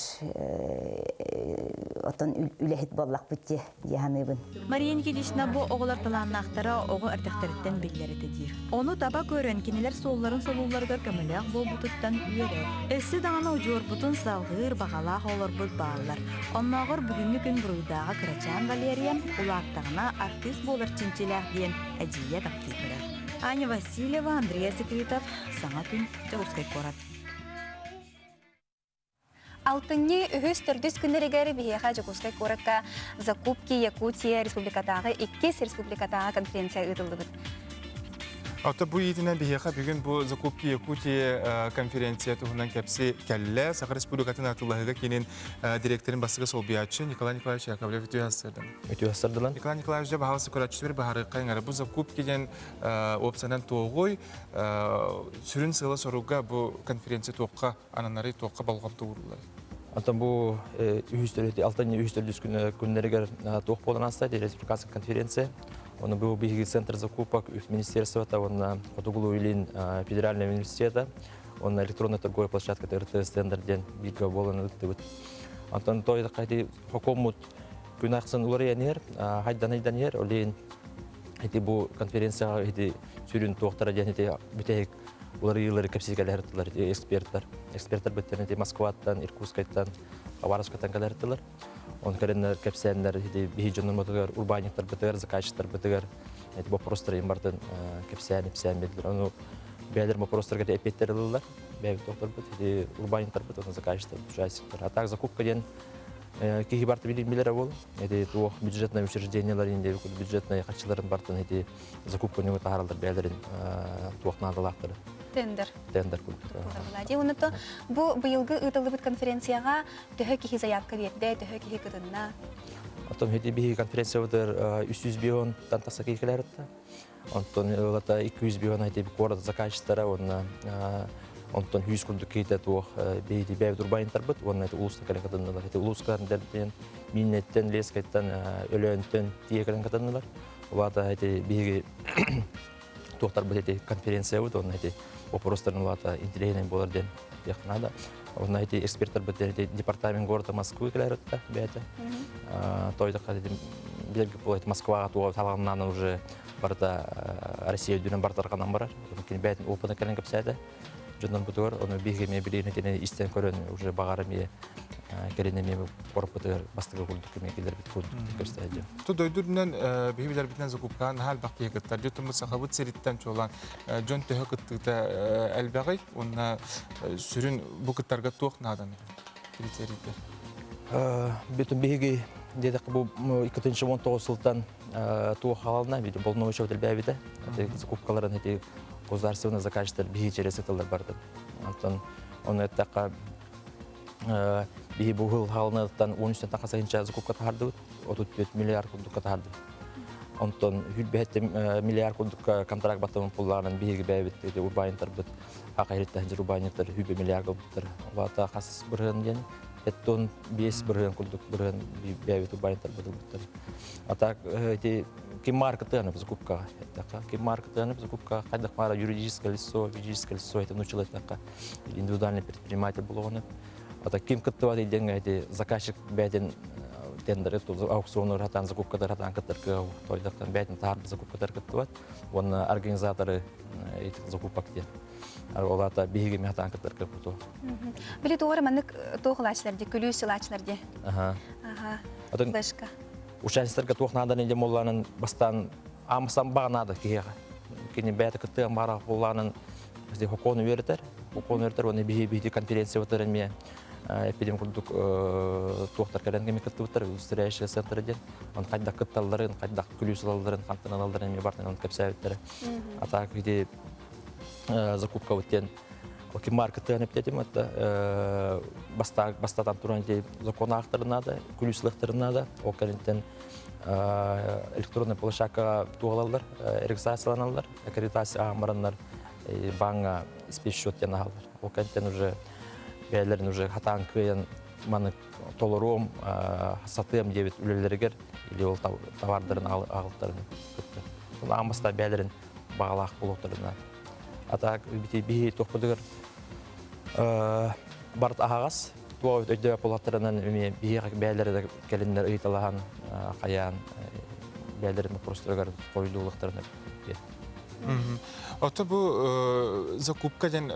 оттон үлэһит буоллахпыт дии дии саныыбын. Мария Никитична бу оҕолор талааннаахтара оҕо эрдэхтэриттэн биллэр этэ диир. Ону таба көрөн кинилэр суолларын солуулларыгар көмөлөөх буолбутуттан үөрэр. Өссө даҕаны удьуорбутун салҕыыр баҕалаах оҕолорбут бааллар. Оннооҕор бүгүҥҥү күн буруйдааҕа кырачаан Валерия улааттаҕына артыыс буолар чинчилээх диэн эдьиийэ таптыы көрөр. Аня Васильева, Андрей Секретов, Саҥа күн, Дьокуускай куорат. Алтынньы үһүс төрдүс күннэригэр биһиэхэ Дьокуускай куоракка Закупки Якутия республикатааҕы иккис республикатааҕы конференция ыытыллыбыт. Ото бу иитинэн биһиэхэ бүгүн бу Закупки Якутии конференция туһунан кэпси кэллэ. Саха Республикатын атыылаһыыга киинин директорын бастакы солбуйааччы Николай Николаевич Яковлев үтүө сырдым. Үтүө сырдылан. Николай Николаевич дьэ баһаалыста көрөөччүлэр баһарыахха ыҥара. Бу закупки диэн опциянан туоҕуй сүрүн сыала-соруга бу конференция туохха ананары, туохха болҕомто ууруллар? Оттон бу үһүс алтынньы үһүс төрдүс күннэригэр туох буолан ааста республиканская конференция. Оны бу биһиги центр закупок министерствота уонна Хотугулуу-Илин федеральный университета уонна электронная торговая площадка РТС тендер диэн бииргэ буолан ыыттыбыт. Онтон той хокуоммут күн ахсын уларыйан иһэр, хайдан-хайдан иһэр, ол иһин ити бу конференцияҕа ити сүрүн туохтара диэн ити бүтэһик уларыйыылары кэпсиикэлэһэр тылар эксперттар. Эксперттар бүттэрин ити Москваттан, Иркутскайтан, Хабаровскайтан кэлэр тылар. Он кэлэннэр кэпсээннэр ити биһи дьоннорбутугар, урбаанньыктарбытыгар, заказчиктарбытыгар эти вопростары бартын кэпсээн ипсээн бердилер. Ону бэйэлэр вопростарга эппиэттэр ылыллар. Бэйэбит тохторбут, ити урбаанньыктарбыт, заказчиктар, участниктар. А так закупка диэн. Киһи барты билимилere бол. Эти туох бюджетное учреждениялар инде бюджетный хачыларын бартын эти закупка нөҥө таһаралар бэйэлэрин туох наадалаахтары. Тендер. Тендер курдук. Владимир, онно бу быйылгы ыытыллыбыт конференцияга төһө киһи заявка биэрдэ, төһө киһи кытынна? Оттон хити биһи конференциябытыр 300 бион тантаса киһилеритта. Онтон ылата 200 бион айти куорат заказчиктара уонна онтон 100 курдук киһитэ туох биһити бэйбит урбайынтарбыт уонна ити улууска кэлэн кытыннылар. Ити улууска дэрден Миннеттен, Лескайттан, Өлөөнтөн тиийэ кэлэн кытыннылар. Улаата ити биһиги туохтарбыт ити конференциябыт уонна ити вопростарын улаата интеллигенен буолар диэн диэх наада. Уонна ити эксперттарбыт ити департамент города Москвы кэлэр бэйэтэ. Тойдохха ити билэргэ буолар Москваҕа туга талааннаан уже барыта Россия үрдүнэн бартарҕанан барар. Кини бэйэтин опыта кэлэн кэпсээтэ. Дьоннор бутугар ону биһиги эмиэ билигин итини истэн көрөн уже баҕар эмиэ кэлин эмиэ корпутугар бастакы курдук эмиэ киллэрбит курдук көстөөдү. Ту дойду үрдүнэн биһи билэрбитинэн закупкаан наһаа элбэх киһи кыттар. Дьон сахабыт сириттэн чуолаан дьон төһө кыттыыта элбэҕий уонна сүрүн бу кыттарга туох нааданы критерийдер? Бүтүн биһиги диэтэххэ бу 2019 сылтан туох хаална бити болнууча элбээбитэ. Закупкаларын эти государственный заказчиктар биһи через сытылар бардын. Онтон оны эттэххэ биһи бу хыл хаалыныттан 13 тахасайынча закупка тахардыбыт, 34 миллиард курдукка тахардыбыт. Онтон 107 миллиард курдукка контракт баттамын пуллаанан биһиги бэйэбит эти урбаанньыттарбыт акайриттан урбаанньыттар 100 миллиард ылбыттар. Улаата хас бырыһын диэн эттон 5 бырыһын курдук бырыһын бэйэбит урбаанньыттарбыт ылбыттар. А так эти ким маркетыганы закупкаҕа эттэххэ, ким маркетыганы закупкаҕа хайдах баара юридическое лицо, физическое лицо это научил эттэххэ индивидуальный предприниматель буолуоҕуна. А так ким кыттыбат диэҥҥэ эти заказчик бэйэтин тендер аукциону хатаан закупкатар хатаан кыттар кыа тойдохтон бэйэтин таһар закупкатар кыттыбат уонна организаторы этих закупок диэн. Ол аата биһиги хатаан кыттар кыппыту. Били туора маннык туох ылаачылар ди, күлүүс ылаачылар ди. Аха. Аха. Флешка. Участниктарга туох нааданы дем боллаанын бастаан амсан баҕа наада киһиэхэ. Кини бэйэтэ кыттыан баара боллаанын хокуону үөрэтэр. Хокуону үөрэтэр уонна биһи биһи конференция батар эмиэ эпидем курдук туохтар кэлэн кэми кыттыбыттар устаряющий центр диэн. Он хайдах кытталларын, хайдах күлүүс ылалларын, хантан ылалларын эмиэ бартан кэпсээбиттэрэ. А так ити закупка вот диэн ким маркетыган эптетим это бастатан туран закон аахтарын наада, күлүүс наада, ол кэлинтен электронный площадкаға туғалалар, регистрацияланалар, аккредитация ағамараннар баңа спецсчет диэн аһаллар. Ол кэнтен уже бэйэлэрин уже хатаан кыайан маны толоруом, сатыам диэбит үлэлэригэр или ол товардарын ағылтарын кытта. Аамаста бэйэлэрин бағалаах болуохтарына. А так биһи туохпутугар барт аһаҕас туох өйдөбө болуохтарынан эмиэ биһи бэйэлэрэ кэлиннэр ыйыталаһан хайаан бэйэлэрин вопростарыгар хоруйдуулуохтарына. Ото бу закупка диэн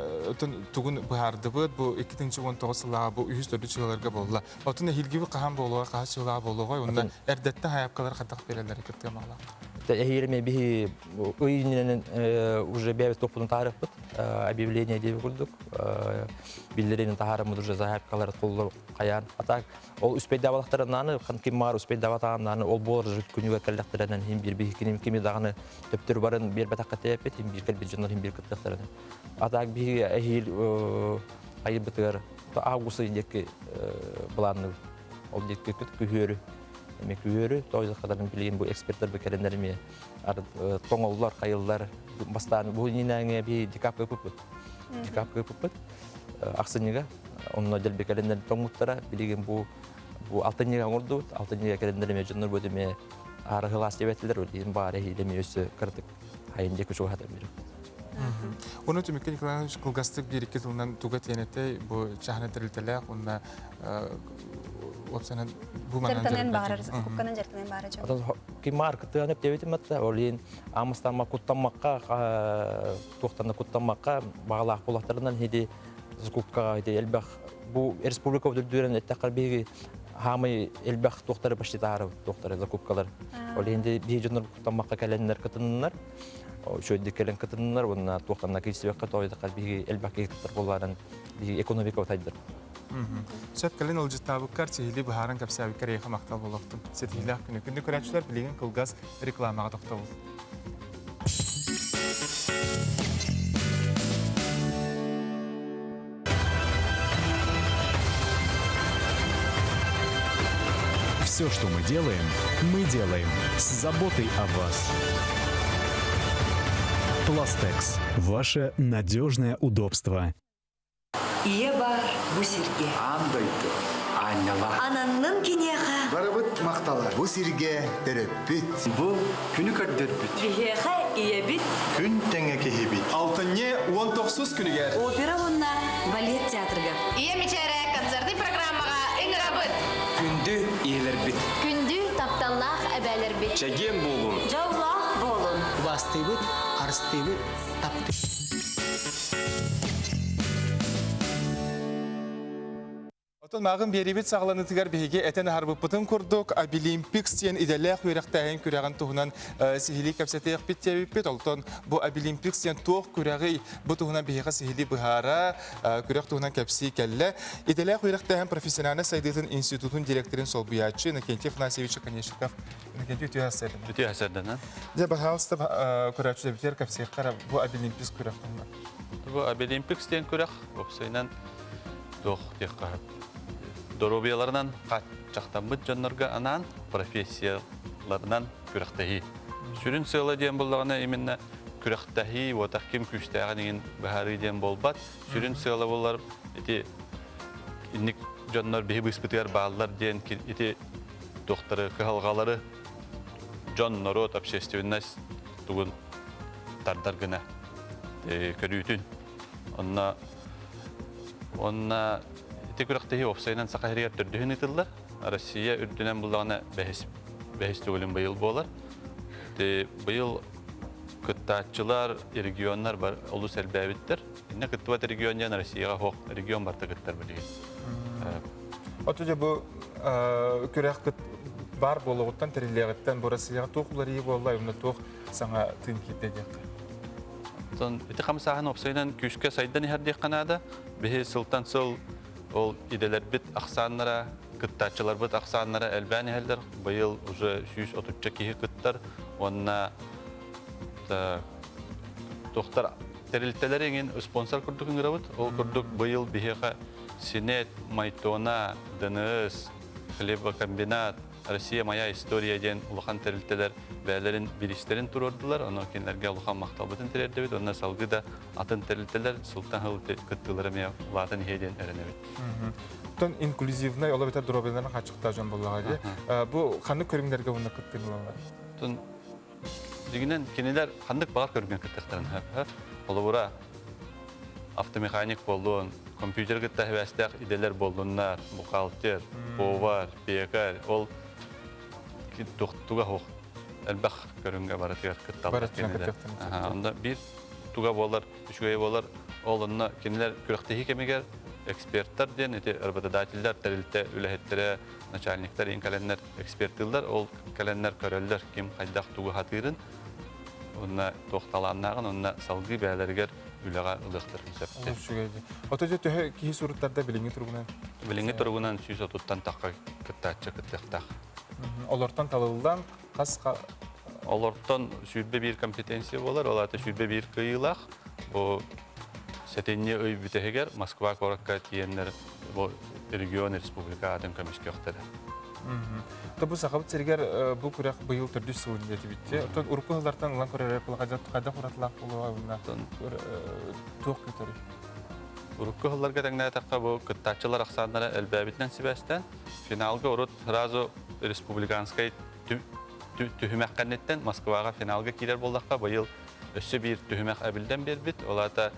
тугун быһаардыбыт, бу 2019 сыллааҕы бу үһүс төрдүс сылларга буолла. Отун эһиилгиби хаһан буолуоҕа, хаһан сыллааҕы буолуоҕа, уонна эрдэттэн хайапкалар хайдах биэрэллэри кыттыамаалаах. Эһиилеме биһи ыйынынан уже бэйэбит топпутун таарыппыт объявление диэби курдук биллерин таһаарыммыт уже заявкалар толлор хайаан. А так ол үспейдабалахтарынааны хан ким маар үспейдабатааннааны ол буолар күнүгэр кэллэхтэринэн хим бир биһи ким кими даҕаны төптөр барын биэрбэтахха тээппит хим бир кэлбит дьоннор хим бир кыттыахтарына. А так биһи эһиил айырбытыгар август диэки былаанныбыт. Ол диэки күһүөрү эми күһүөрү тоойдохтарын билигин бу эксперттер бу кэлэннэр эми тоҥоллор хайыллар бастаан бу нинээҥе би декабрь кыппыт декабрь кыппыт ахсынньыга онно дэлби кэлэннэр тоҥмуттара билигин бу бу алтынньыга оҥордубут алтынньыга кэлэннэр эми дьоннор бу эми аарыһылаас диэбэтилэр билигин баара эми өссө кыратык хайын диэки чугаһатан биэрбит. Оны түмүккэ Николаевич кылгастык биир-икки тылынан туга тиэнэтэй бу чаһаны тэрилтэлээх уонна уопсанан бу манан Дьарыктанан баарар, закупканан дьарыктанан баара дьон. Отон ким маркетыган эптебитим атта, ол иин амыстамма куттаммакка, туохтанна куттаммакка, бағалаах булаттарынан хиди закупкаға хиди элбэх бу республика өдүрдүрен эттаккар биһиги хаамый элбэх туохтары почти таары туохтары закупкалар. Ол иһинди биһи дьоннор куттаммакка кэлэннэр кытыннар, үчүгэйдик кэлэн кытыннар, уонна туохтанна киирсибэккэ тоойдаккар биһиги элбэх киһи кыттар буоллаарын биһиги экономика тайдар. Сөп кэлин ылдьыттаабыккар сиһилии быһааран кэпсээбиккэр эйиэхэ махтал буолуохтун. Ситиһиилээх күнү. Күндү көрөөччүлэр билигин кылгас рекламаҕа тохтобул. Все, что мы делаем, мы делаем с заботой о вас. Пластекс. Ваше надежное удобство. Ийэ баар бу сиргэ. Аан дойду аанньала. Ананнын киниэхэ. Барыбыт махтала. Бу сиргэ төрөппүт. Бу күнү көрдөрбүт. Биһиэхэ ийэбит. Күн тэҥэ киһибит. Алтынньы 19 күнүгэр. Опера уонна балет театрыгар. Ийэ мичээрэ концертный программаҕа ыҥырабыт. Күндү ийэлэрбит. Күндү тапталлаах эбээлэрбит. Чэгиэн буолун. Дьоллоох буолун. Убаастыыбыт, харыстыыбыт, таптыыбыт. Отон мааҕын биэриибит саҕаланыытыгар биһиги этэн аһарбыппытын курдук Абилимпикс диэн идэлээх үөрэхтээһин күрэҕин туһунан сиһилии кэпсэтиэхпит диэбиппит. Олтон бу Абилимпикс диэн туох күрэҕий бу туһунан биһиэхэ сиһилии быһаара, күрэх туһунан кэпсии кэллэ. Идэлээх үөрэхтээһин профессиональнай сайдыытын институтун директорын солбуйааччы Иннокентий Афанасьевич Оконешников. Иннокентий үтүө сарсыарданан. Үтүө сарсыарданан. Дьэ, пожалуйста, көрөөччүлэрбитигэр кэпсиэххэ бу Абилимпикс күрэх туһунан. Бу Абилимпикс диэн күрэх уопсайынан туох диэххэ доруобуйаларынан хааччахтаммыт дьоннорго анаан профессияларынан күрэхтэһии. Сүрүн сыала диэн буоллаҕына именно күрэхтэһии уотах ким күүстээҕин иҥин быһаарыы диэн буолбат. Сүрүн сыала буолар ити инник дьоннор биһи быыспытыгар бааллар диэн ити туохтары кыһалҕалары дьон, норуот, общественность тугун тардар гына көрүүтүн Онно уонна ити күрэхтэһии уопсайынан Саха сиригэр төрдүһүн ыытыллар. Россия үрдүнэн буллаҕына бэһис бэһис төгүлүн быйыл буолар. Ити быйыл кыттааччылар, регионнар бар олус элбээбиттэр. Иннэ кыттыбат регион диэн Россияҕа суох регион барыта кыттар билигин. Оту дьэ бу күрэх баар буолуоҕуттан тэриллиэҕиттэн бу Россияҕа туох уларыйыы буолла, уонна туох саҥа тыын киирдэ диэххэ. Оттон ити хамсааһын уопсайынан күүскэ сайдан иһэр диэххэ наада. Биһи сылтан сыл ол идэлэрбит ахсааннара, кыттааччыларбыт ахсааннара элбээн иһэллэр. Быйыл уже 130 киһи кыттар уонна туохтар тэрилтэлэр иҥин спонсор курдук ыҥырабыт. Ол курдук быйыл биһиэхэ Синет, Майтона, ДНС, Хлебокомбинат, Россия моя история диэн улахан тэрилтэлэр бэйэлэрин бириистэрин туруордулар. Онон кинилэргэ улахан махталбытын тириэрдэбит. Онно салгыы да атын тэрилтэлэр сылтан сыл кыттыылара эмиэ улаатан иһиэ диэн эрэнэбит. Оттон инклюзивнай ол эбэтэр доруобуйаларын хааччахтаах дьон буоллаҕа дии. Бу ханнык көрүҥнэргэ уонна кыттыыны ылаллар? Оттон дьиҥинэн кинилэр ханнык баҕар көрүҥҥэ кыттыахтарын сөп. Холобура, автомеханик буоллун, компьютер кытта сибээстээх идэлэр буоллуннар, бухгалтер, повар, пекарь, ол туга суох элбэх көрүҥҥэ барытыгар кытталлар кинилэр. Онно биир туга буолар, үчүгэй буолар, ол онно кинилэр күрэхтэһии кэмигэр эксперттар диэн ити работодателлэр, тэрилтэ үлэһиттэрэ, начальниктар иин кэлэннэр экспертыыллар, ол кэлэннэр көрөллөр ким хайдах тугу хатыырын, уонна туох талааннааҕын уонна салгыы бэйэлэригэр үлэҕэ ылыахтарын сөп. Үчүгэй. Ото дьэ төһө киһи суруттарда билиҥҥи туругунан? Билиҥҥи туругунан 130-тан тахха кыттааччы кыттыахтаах. Олортон талыллан хас Олортон 21 компетенция буолар, ол аата 21 кыайыылаах. Бу сэтинньи ый бүтэһигэр Москва куоракка тиийэннэр бу регион республика аатын көмүскүөхтэрэ. То бу Сахабыт сиригэр бу күрэх быйыл төрдүс сылын диэтибитти. Оттон урукку сыллартан ылан көрөр хайдах уратылаах буолуоҕа уонна туох күүтэрий? Урукку сылларга тэҥнээтэххэ бу кыттааччылар ахсааннара элбээбитинэн сибээстээн финалга урут сразу республиканскай түһүмэх кэнниттэн Москваҕа финалга киирэр буоллахха быйыл өссө биир түһүмэх эбиллэн биэрбит. Ол аата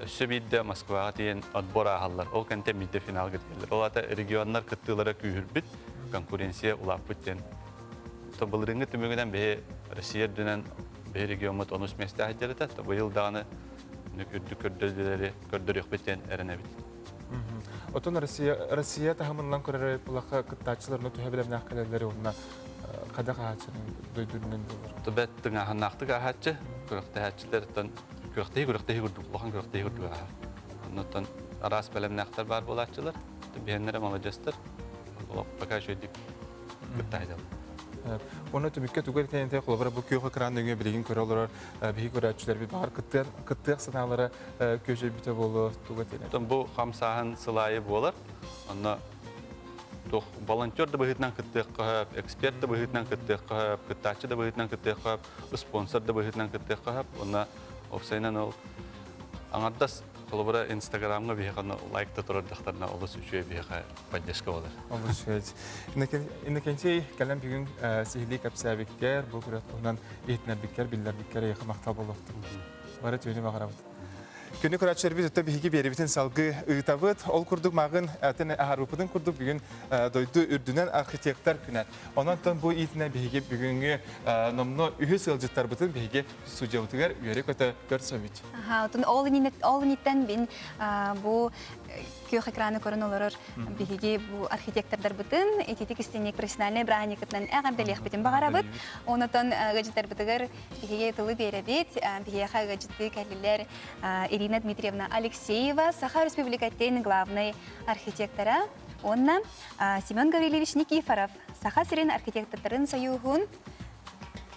өссө биирдэ Москваҕа тиийэн отбор ааһаллар. Ол кэнтэн биирдэ финалга тиийэллэр. Ол аата регионнар кыттыылара күүһүрбүт, конкуренция улааппыт диэн. То былырыыҥҥы түмүгүнэн биһи Россия үрдүнэн биһи региоммут онус миэстээх дьарыта. Быйыл даҕаны үрдүк көрдөрүүлэри көрдөрүөхпүт диэн эрэнэбит. Отон Россия Россия таһымынан көрөр булахха кыттааччыларына төһө бэлэмнээх кэлэллэри уонна хайдах аһааччыны дойдурунан буолар. Бэт тыҥааһыннаахтык аһааччы, күрэхтэһээччилэртэн күрэхтэһии күрэхтэһии курдук, улахан күрэхтэһии курдук аһар. Оннуттан араас бэлэмнээхтэр баар буолааччылар. Биһэннэрэ маладьыастар. Пока үчүгэйдик кыттаһыдалар. Оны түмүккэ тугар тэнте холобура бу күөх экран нөҥүө билигин көрө олорор биһи көрөөччүлэрбит баҕар кыттыах кыттыах санаалара күөжөйбүтэ буолуо туга тэнэ. Бу хамсааһын сылаайы буолар. Онно туох волонтер да быһыытынан кыттыахха сөп, эксперт да быһыытынан кыттыахха сөп, кыттааччы да быһыытынан кыттыахха сөп, спонсор да быһыытынан кыттыахха сөп. Онно уопсайынан ол аҥардас холобура Инстаграмҥа биһиэхэ лайк да турардахтарына олус үчүгэй биһиэхэ поддержка болар. Олус үчүгэй. Иннокентий кэлэн бүгүн сиһилии кэпсээбиккэр, бу күрэх туһунан иһитинэрбиккэр, биллэрбиккэр эйиэхэ махтал буолуохтун. Бары түүнү баҕарабыт. Күнү көрөөччүлэрбит өттө биһиги биэрибитин салгыы ыытабыт. Ол курдук мааҕын атын аһарбыппытын курдук бүгүн дойду үрдүнэн архитектор күнэ. Онон бу иитинэн биһиги бүгүҥҥү номнуо үһүс ыалдьыттарбытын биһиги студиябытыгар үөрэ-көтө көрсөбүт. Отун ол иниттэн бин бу күөх экраны көрөн олорор биһиги бу архитектордарбытын ититик истинник профессиональный браникытынан эҕэрдэлиэхпитин баҕарабыт. Онотон ыалдьыттарбытыгар биһиги тылы биэрэбит. Биһиэхэ ыалдьыттыы кэллилэр Ирина Дмитриевна Алексеева, Саха Республикатын главный архитектора, уонна Семен Гаврильевич Никифоров, Саха сирин архитектордарын союһун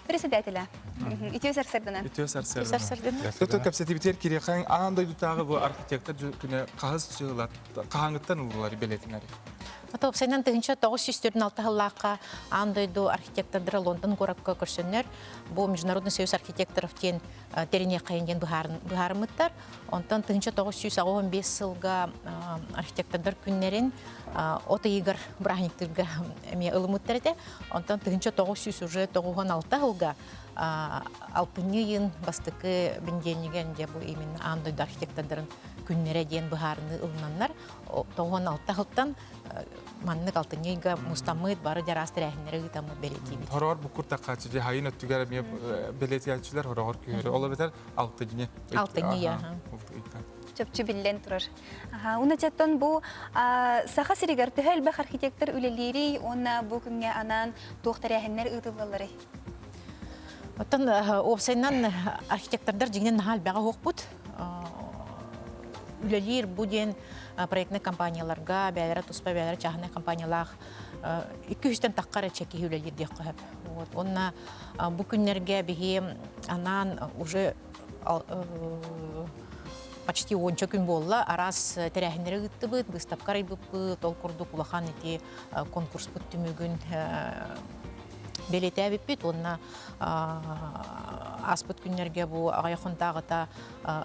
председателя. Үтүө сарсырдына. Үтүө сарсырдына. Төтө кэпсэтибитер кириэхэн аан дойдутааҕы бу архитектор күнэ хаһыс дьылат хаһааҥыттан ылылар бэлиэтинэри. Тоқсайынан 1946 сыллаахха аан дойду архитектордара Лондон куоракка көрсөннөр бу Международный союз архитекторов диэн тэриниэххэйин диэн быһаарыммыттар. Онтон 1985 сылга архитектордар күннэрин от ыйыгар бырааһынньыктыырга эмиэ ылыммыттар этэ. Онтон 1900 уже 96 сылга алтынньы ыйын бастакы бэнидиэнньигэр дьэ бу именно аан дойду архитектордарын күннэрэ диэн быһаарыныы ылынаннар 96 сылтан маннык алтынньы ыйга мустаммыт бары дьараас тэрээһиннэри ыытаммыт бэлиэтиибит. Хороор бу куртаххааччы дьэ хайын өттүгэр эмиэ бэлиэтээччилэр хороҕор күһөрү ол эбэтэр алтынньы. Алтынньы Чопчу биллэн турар. Уначаттан бу Саха сиригэр төһө элбэх архитектор үлэлиирий уонна бу күҥҥэ анаан туох тэрээһиннэр ыытыллалларый? Оттон уопсайынан архитектордар дьиҥинэн наһаа элбэҕи уһукпут. Үлэлиир бу диэн проектнай компанияларга, бэйэлэрэ туспа бэйэлэрэ чааһынай компаниялаах икки үстэн тахха эрэ киһи үлэлиир диэххэ сөп. Вот. Уонна бу күннэргэ биһи анаан уже почти уонча күн буолла араас тэрээһиннэри ыыттыбыт, быыстапка арыйбыппыт, ол курдук улахан ити конкурспут түмүгүн бэлиэтээбиппит уонна ааспыт күннэргэ бу аҕыйах хонтааҕыта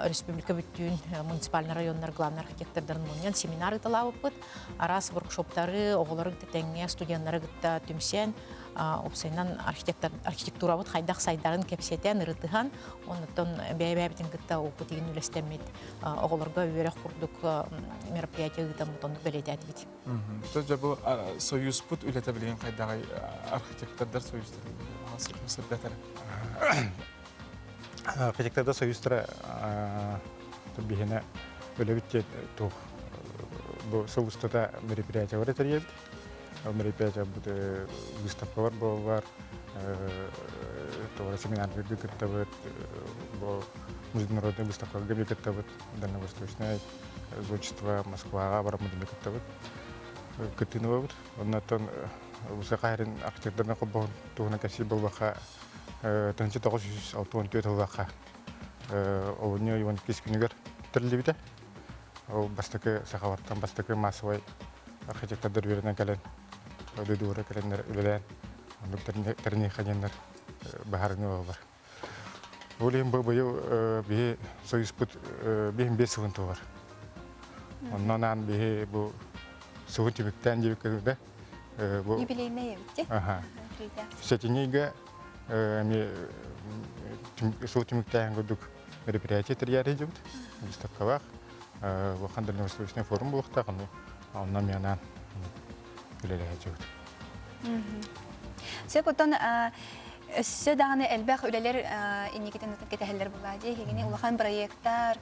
республика бүттүүн муниципальный районнар главный архитектордарын мунньан семинар ыыталаабыппыт. Араас воркшоптары оҕолору кытта тэҥҥэ студеннары кытта түмсэн уопсайынан архитектурабыт хайдах сайдарын кэпсэтэн, ырытыһан, оннуттан бэйэ-бэйэбитин кытта опыт игин үлэстэммит оҕолорго үөрэх курдук мероприятие ыытаммыт оннук бэлиэтээтибит. Дьэ бу союзпут үлэтэ билигин хайдаҕый архитектордар союзтара сырдатар? Архитектордар союзтара биһиэнэ үлэбит туох бу сыл устата мероприятиялары тэрийэбит. Мероприятие выставкалар буолаллар, туора семинардарга кыттабыт, бу международный выставкаларга кыттабыт, дальневосточное зодчество Москваҕа бараммытын кыттабыт, кыттыыны ылабыт. Оннуттан Саха сирин архитектордарын холбоһун туһунан кэпсиир буоллахха, 1964 сыллаахха олунньу Иван иккис күнүгэр тэриллибитэ. Ол бастакы сахалартан бастакы массовай архитектордар үөрэнэн кэлэн, дойдулара кэлэннэр үлэлээн, оннук тэрниэххэ диэннэр баһаарыныы буолаллар. Ол иһин бу быйыл биһи союзпут биһин биэс сылын туолар. Онно анаан биһи бу сылын түмүктээн диэбиккэ бу Юбилейная эбит Аха. Сэтинньигэ эми сыл түмүктээһин курдук мероприятие тэрийээри дьыбыт. Выставкалаах улахан дальневосточный форум буолуохтаах, ону онно эмиэ анаан үлэлэһэ Сөп оттон өссө даҕаны элбэх үлэлэр инникитин кэтэһэллэр буолаа дии. Эһигини улахан проекттар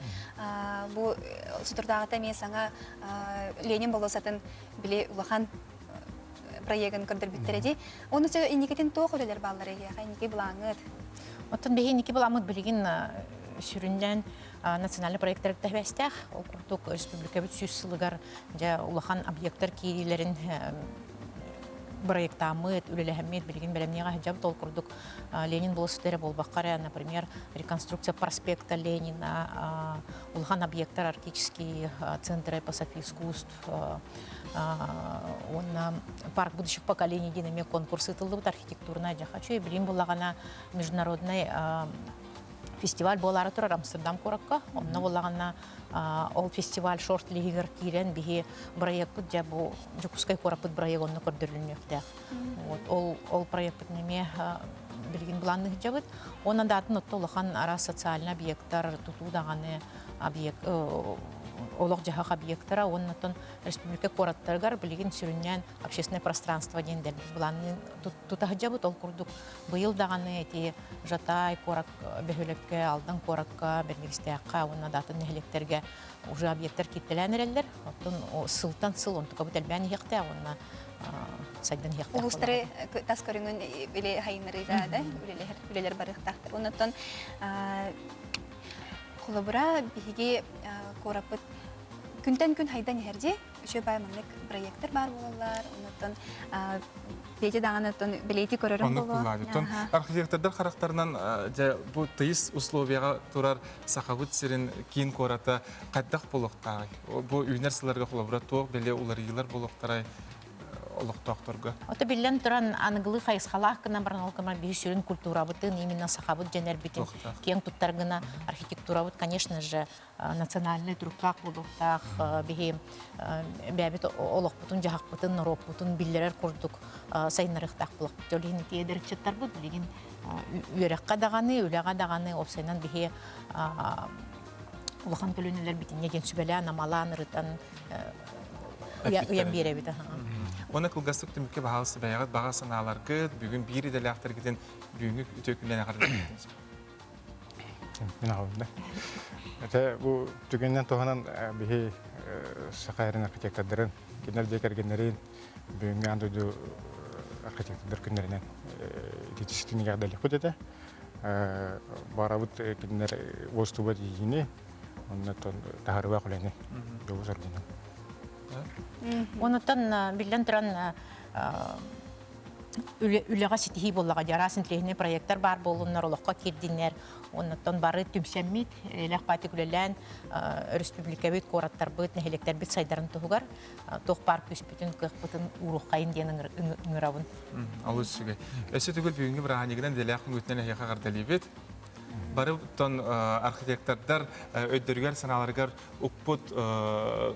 бу соторутааҕыта эмиэ саҥа Ленин болуоссатын били улахан проегын көрдөрбүттэрэ дии. Оны инникитин туох үлэлэр бааллар эһиэхэ инники былааҥҥыт? Оттон биһи инники былааммыт билигин сүрүннээн национальный проекттар тэбэстээх. Ол курдук республикабыт сүүс сылыгар дьэ улахан объекттар киириилэрин проектааммыт, үлэлэһэммит, билигин бэлэмниэҕэ сылдьабыт. Ол курдук Ленин болуоссата эрэ буолбакка эрэ, например, реконструкция проспекта Ленина, улахан объекттар Арктический центр эпосов и искусств, уонна парк будущих поколений диэн эмиэ конкурс ыытыллыбыт архитектурнай дьэ хочу билигин буллаҕына международный фестиваль буолаары турар Амстердам куоракка. Онно буоллаҕына ол фестиваль шорт-лиһигэр киирэн биһи проекпыт дьэ бу Дьокуускай куораппыт проект онно көрдөрүлүнүөхтээх. Вот ол ол проекпытын эмиэ билигин былаанныыр дьабыт. Онон даатын отто улахан араас социальный объекттар тутуу даҕаны объект олох-дьаһах объектара уонна оттон республика куораттарыгар билигин сүрүннээн общественное пространство диэн дэлби былаанныын тута сылдьабыт. Ол курдук быйыл даҕаны ити Жатай куорат бөһүөлэккэ, Алдан куоракка, Бэрдигистээххэ уонна даатын нэһилиэктэргэ уже объекттар кииртэлээн эрэллэр. Оттон сылтан сыл онтукабыт элбээн иһиэхтээх уонна сайдан иһиэхтээх. Улуустары тас көрүҥүн били хайыннарыыга да үлэлэһэр үлэлэр барыахтаахтар. Оннуттан холобура биһиги куораппыт күнтэн күн хайдан иһэр дии. Үчүгэй баай маннык проекттар баар буолаллар. Оннуттан Петя даҕаны оттон бэлиэтии көрөрүм Оннук буолуо. буллаабыттан архитектордар харахтарынан дьэ бу тыйыс условияҕа турар Сахабыт сирин киин куората хайдах буолуохтааҕый? Бу үүнэр сылларга холобура туох бэлиэ уларыйыылар буолуохтарай олохтоохторго? Ото биллэн туран аныгылыы хайысхалаах гынан баран ол гынан биһи сүрүн культурабытын именно сахабыт дьэнэрбитин киэҥ туттар гына архитектурабыт конечно же национальнай туруктаах буолуохтаах биһи бэйэбит олохпутун дьаһахпытын норуоппутун биллэрэр курдук сайыннарыахтаах буолуохпут ол иһин ити эдэрчаттарбыт билигин үөрэххэ даҕаны үлэҕэ даҕаны уопсайынан биһи улахан көлүөнэлэр битиннэ диэн сүбэлээн амалаан ырытан ыйан биэрэбит Уонна кылгастык түмүккэ баһаалыста бэйэҕит баҕа санааларгыт бүгүн биир идэлээхтэргитин бүгүҥҥү үтүө күнүнэн эҕэрдэлиибит. Мин аҕабын да. Этэ бу түгэнинэн туһанан биһи саха эрин архитектордарын, кинилэр дьиэ кэргэннэрин бүгүҥҥү аан дойду архитектордар күннэринэн ититиситин эҕэрдэлиэхпит этэ. Баарабыт кинилэр уостубат иһиини, оннуттан таһаарыылаах үлэни дьолу сордунан. Онуттан биллэн туран үлэҕэ ситиһии буоллаҕа дии араас интэриэһинэй проекттар баар буоллуннар олоххо киирдиннэр оннуттан бары түмсэммит элэх баатык үлэлээн өрөспүүбүлүкэбит куораттарбыт нэһилиэктэрбит сайдарын туһугар туох баар күүспүтүн кыахпытын ууруоххайын диэн ыҥырабын Олус үчүгэй. Өссө төгүл бүгүҥҥү бырааһынньыгынан идэлээх күҥҥүтүнэн эһиэхэ эҕэрдэлиибит. Бары оттон архитектордар өйдөрүгэр санааларыгар укпут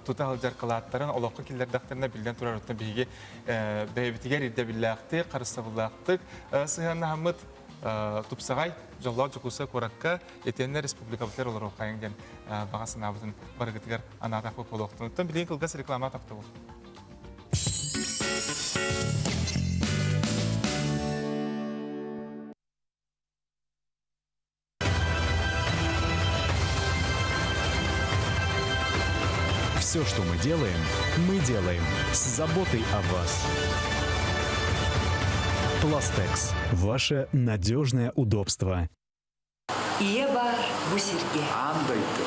тута сылдьар кылааттарын олоххо киллэрдэхтэринэ биллэн турар оттон биһиги бэйэбитигэр ирдэбиллээхтик, харыстабыллаахтык сыһыаннаһаммыт тупсаҕай дьоллоох Дьокуускай куоракка итиэннэ республикабытыгар олоруоххайыҥ диэн баҕа санаабытын барыгытыгар анаатахпыт буолуохтун. Оттон билигин кылгас реклама тохтобул. Все, что мы делаем, мы делаем с заботой о вас. Пластекс. Ваше надежное удобство. Ийэ бар бу сиргэ. Аан дойду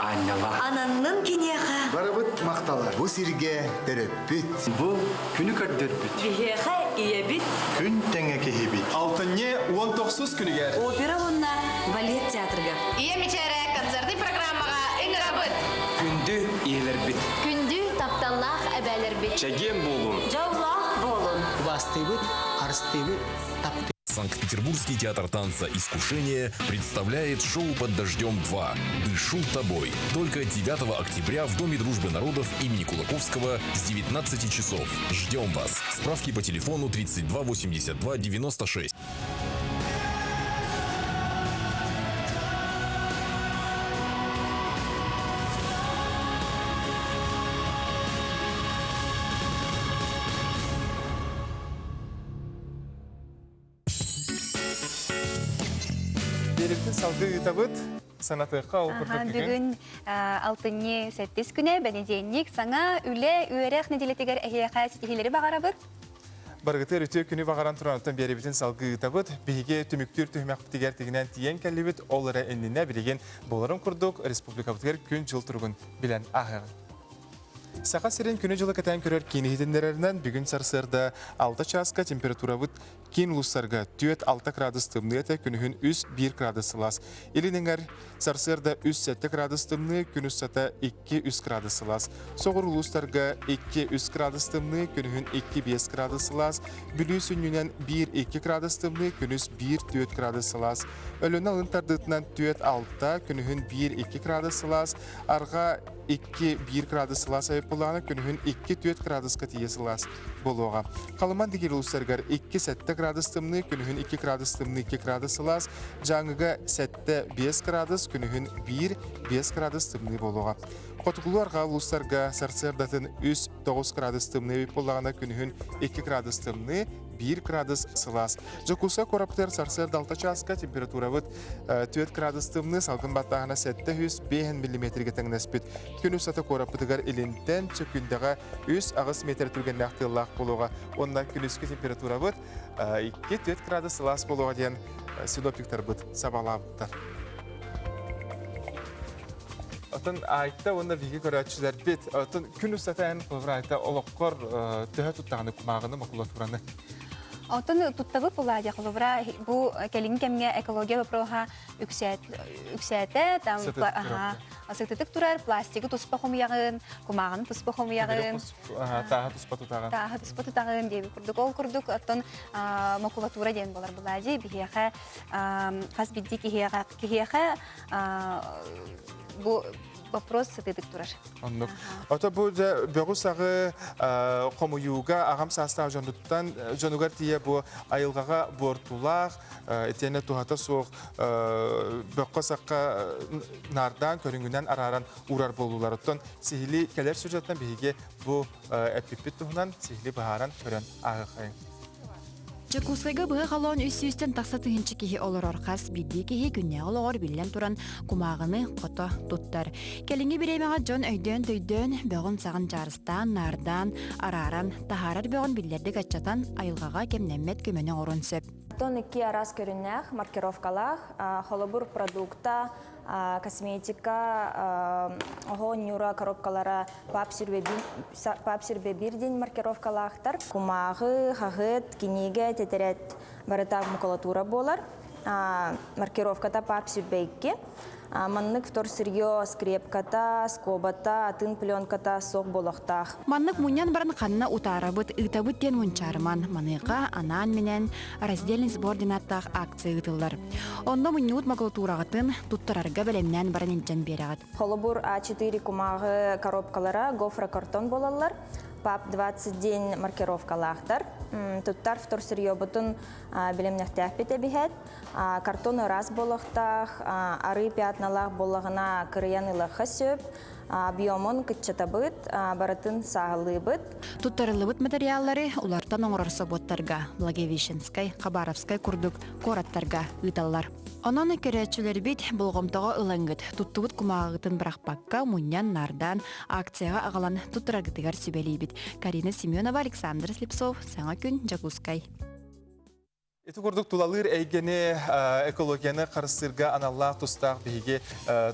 аанньала. Ананнын киниэхэ. Барыбыт махтала. Бу сиргэ төрөппүт. Бу күнү көрдөрбүт. Биһиэхэ ийэбит. Күн тэҥэ киһибит. Алтынньы 19 күнүгэр. Опера уонна балет театрыгар. Ийэ мичээрэ концертный программаҕа ыҥырабыт. Күндү ийэлэрбит. Күндү тапталлаах эбээлэрбит. Чэгиэн буолун. Дьоллоох буолун. Убаастыыбыт, харыстыыбыт, таптыыбыт. Санкт-Петербургский театр танца «Искушение» представляет шоу «Под дождем 2. Дышу тобой». Только 9 октября в Доме дружбы народов имени Кулаковского с 19 часов. Ждем вас. Справки по телефону 32 82 96. Биэриктин салгыы ыытабыт. Санатыахха ол курдук бүгүн. Бүгүн алтынньы сэттис күнэ, бэнидиэнньик, саҥа үлэ, үөрэх нэдиэлэтигэр эһиэхэ ситиһиилэри баҕарабыт. Барыгытыгар үтүө күнү баҕаран туран биэрэбитин салгыы ыытабыт. Биһиги түмүктүүр түһүмэхпитигэр тигинэн тиийэн кэллибит. Ол эрэ иннинэ билигин буоларын курдук республикабытыгар күн-дьыл туругун билэн ааһыаҕыҥ. Саха сирин күнү-дьылы кэтээн көрөр киин иһитиннэрэринэн бүгүн сарсыарда 6 чааска температурабыт киин улуустарга 4-6 градус тымныы этэ, күнүһүн 3-1 градус сылаас. Илин эҥэр сарсыарда 3-7 градус тымныы, күн устата 2-3 градус сылаас. Соҕуруу улуустарга 2-3 градус тымныы, күнүһүн 2-5 градус сылаас. Бүлүү сүнньүнэн 1-2 градус тымныы, күнүс 1-4 градус сылаас. Өлүөнэ алын тардыытынан 4-6, күнүһүн 1-2 градус сылаас. Арҕаа 2-1 градус сылаас айыппылаана күнүһүн 2-4 градуска тиийэ сылаас буолуоҕа. Халыман дигир улуустарыгар 2-7 градус тымныы, күнүһүн 2 градус тымныы, 2 градус сылаас, Дьааҥыга 7-5 градус, күнүһүн 1-5 градус тымныы буолуоҕа. Хотугулуу арҕаа улуустарга сарсыардатын 3-9 градус тымныы эбит буоллаҕына, күнүһүн 2 градус тымныы, 1 градус сылаас. Дьокуускай куораппытыгар сарсыарда 6 чааска температурабыт 4 градус тымныы, салгын баттааһына 705 миллиметргэ тэҥнэспит. Күн устата куораппытыгар илинтэн сөкүүндэҕэ 3-8 метр түргэннээх тыаллаах буолуоҕа. Уонна күнүскү температурабыт 2-4 градус сылаас буолуоҕа диэн синоптиктарбыт сабаҕалаабыттар. Отон Айта уонна биһиги көрөөччүлэрбит, отон күн устата эн холобур Айта олоххор төһө туттаҕыны кумааҕыны макулатураны? Оттон туттабыт буолаа холобура бу кэлиҥҥи кэмҥэ экология вопроһа үксээтэ, там сытытык турар, пластигы туспа хомуйаҕын, кумааҕыны туспа хомуйаҕын. Тааһы туспа тутаҕын. Тааһы туспа тутаҕын диэбит курдук. Ол курдук оттон макулатура диэн буолар буолаа биһиэхэ хас биирдии киһиэхэ киһиэхэ бу вопрос сытыытык турар. Оннук. Ото бу дьэ бөҕү-саҕы хомуйууга аҕам саастаах дьонуттан дьонугар тиийэ бу айылҕаҕа буортулаах, итиэннэ туһата суох бөххө-сахха наардаан көрүҥүнэн арааран уурар буолууларыттан сиһилии кэлэр сюжеттан биһиги бу эппиппит туһунан сиһилии быһааран көрөн ааһыаххайыҥ. Дьокуускайга быһа холоон үс сүүстэн тахса тыһыынча киһи олорор. Хас биирдии киһи күннээҕи олоҕор биллэн туран кумааҕыны хото туттар. Кэлиҥҥи бириэмэҕэ дьон өйдөөн-төйдөөн, бөҕүн-саҕын дьаарыстаан, наардаан, арааран, таһаарар бөҕүн биллэрдик аччатан, айылҕаҕа кэмнэммэт көмөнү оҥоруон сөп. Оттон икки араас көрүннээх, маркировкалаах, холобур продукта, косметика, оһо-ньура коробкалара пап сирбе диэн маркировкалаахтар. Кумааҕы, хаһыат, кинигэ, тэтэрээт барыта макулатура буолар. Маркировката пап сирбе икки. Маннык вторсырье скрепката, скобата, атын пленката суох буолуохтаах. Маннык мунньан баран ханна утаарабыт, ыытабыт диэн мунчаарыман. Маныаха анаан-минээн раздельный сбор диэн ааттаах акция ыытыллар. Онно мунньубут макулатураҕытын туттарарга бэлэмнээн баран илдьэн биэрэҕит. Холобур, А4 кумааҕы коробкалара гофрокартон буолаллар. ПАП 20 диэн маркировкалаахтар. Туттар вторсырьебутун билимнэхтээхпит эбиһэт. Картон ыраас буолуохтаах, арыы пятналаах буоллаҕына кырыйан ылыахха сөп. Объемун кыччатабыт, барытын сааһылыыбыт. Туттарыллыбыт материаллары улартан оҥорор собуоттарга Благовещенскай, Хабаровскай курдук куораттарга ыыталлар. Онон көрөөччүлэрбит болҕомтоҕо ылаҥҥыт, туттубут кумааҕыгытын бырахпакка мунньан наардаан акцияҕа аҕалан туттараргытыгар сүбэлиибит. Карина Семенова, Александр Слепцов, Саҥа күн, Дьокуускай. Ити курдук тулалыыр эйгэни, экологияны харыстыырга аналлаах тустаах биһиги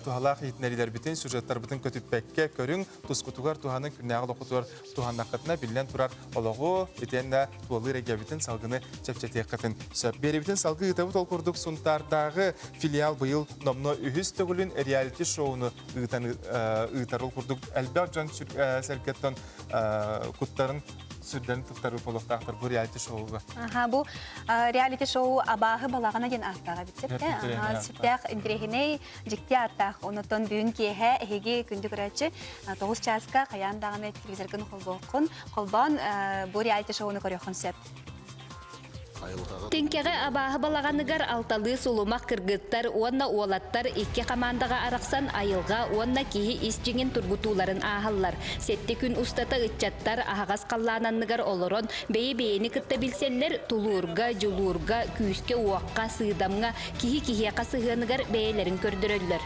туһалаах иһитиннэриилэрбитин, сюжеттарбытын көтүппэккэ көрүҥ, тускутугар туһанын күннээҕи олоххутугар туһаннаххытына биллэн турар олоҕу итиэннэ тулалыыр эйгэбитин салгыны чэпчэтиэххитин сөп. Биэрэбитин салгыы ыытабыт ол курдук Сунтаардааҕы филиал быйыл номнуо үһүс төгүлүн реалити-шоуну ыытан ыытар ол курдук элбэх дьон сэргэттэн куттарын сүрдэрин туттарыы буолуохтаахтар бу реалити-шоуга. Аха, бу реалити-шоу абааһы балаҕана диэн ааттаах эбит сөптөөх. Сөптөөх интэриэһинэй дьикти ааттаах. Онотон бүгүн киэһэ эһиги күндү көрөөччү 9 чааска хайаан даҕаны телевизоргын холбооххун, холбоон бу реалити-шоуну көрүөххүн сөп. Тэҥкэҕэ абааһы балаҕаныгар алталыы сулумах кыргыттар уонна уолаттар икки хамаандаҕа арахсан айылҕа уонна киһи ис дьиҥин тургутууларын ааһаллар. Сэттэ күн устата ыччаттар аһаҕас халлаан анныгар олорон бэйэ-бэйэни кытта билсэллэр, тулуурга, дьулуурга, күүскэ-уохха, сыыдамҥа, киһи киһиэхэ сыһыаныгар бэйэлэрин көрдөрөллөр.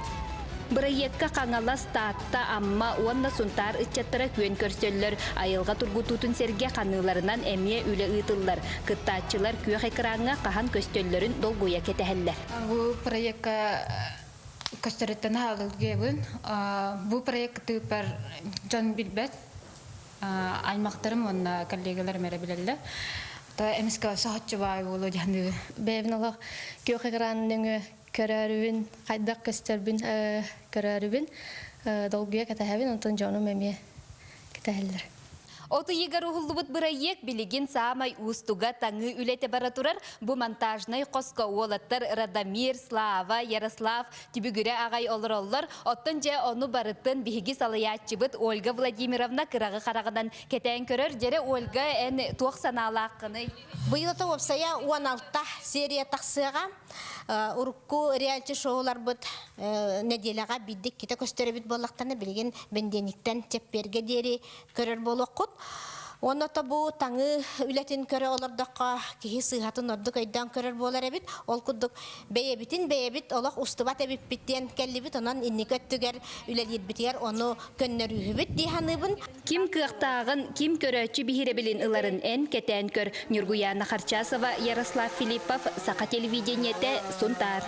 Бырайыакка Хаҥалас, Таатта, Амма уонна Сунтаар ыччаттара күөн көрсөллөр. Айылҕа тургутуутун сэргэ ханыыларынан эмиэ үлэ ыытыллар. Кыттааччылар күөх экраҥҥа хаһан көстөллөрүн долгуйа кэтэһэллэр. Бу проекка көстөрүттэн хаалылгыабын. Бу проект тыыппар дьон билбэт. Аймактарым уонна коллегаларым эрэ билэллэр. Эмискэ соһуччу баай буолуо диэн Бэйэбин олох күөх экран нөҥүө көрөрүбүн, хайдах көстөрбүн көрөрүбүн долгуйа кэтэһэбин, онтон дьонум эмиэ кэтэһэллэр. От ыйыгар уһуллубут бырайыак билигин саамай уустуга таҥыы үлэтэ бара турар. Бу монтажнай хоско уолаттар Радомир, Слава, Ярослав түбүгүрэ аҕай олороллор. Оттон дьэ ону барытын биһиги салайааччыбыт Ольга Владимировна кыраҕы хараҕынан кэтээн көрөр. Дьэрэ Ольга, эн туох санаалааххыный? Быйыл уопсайа 16 серия тахсыаҕа. Урукку реалити-шоуларбыт нэдиэлэҕэ биирдэ иккитэ көстөр эбит буоллахтарына, билигин бэндиэнниктэн чэппиэргэ диэри көрөр буолуоххут. Уонна то бу таҥыы үлэтин көрө олордоххо киһи сыыһатын ордук өйдөөн көрөр буолар эбит. Ол курдук бэйэбитин бэйэбит олох устубат эбиппит диэн кэллибит. Онон инники өттүгэр үлэлиирбитигэр ону көннөрүүһүбүт дии саныыбын. Ким кыахтааҕын, ким көрөөччү биһирэбилин ыларын эн кэтээн көр. Ньургуйаана Харчасова, Ярослав Филиппов, Саха телевидениетэ, Сунтаар.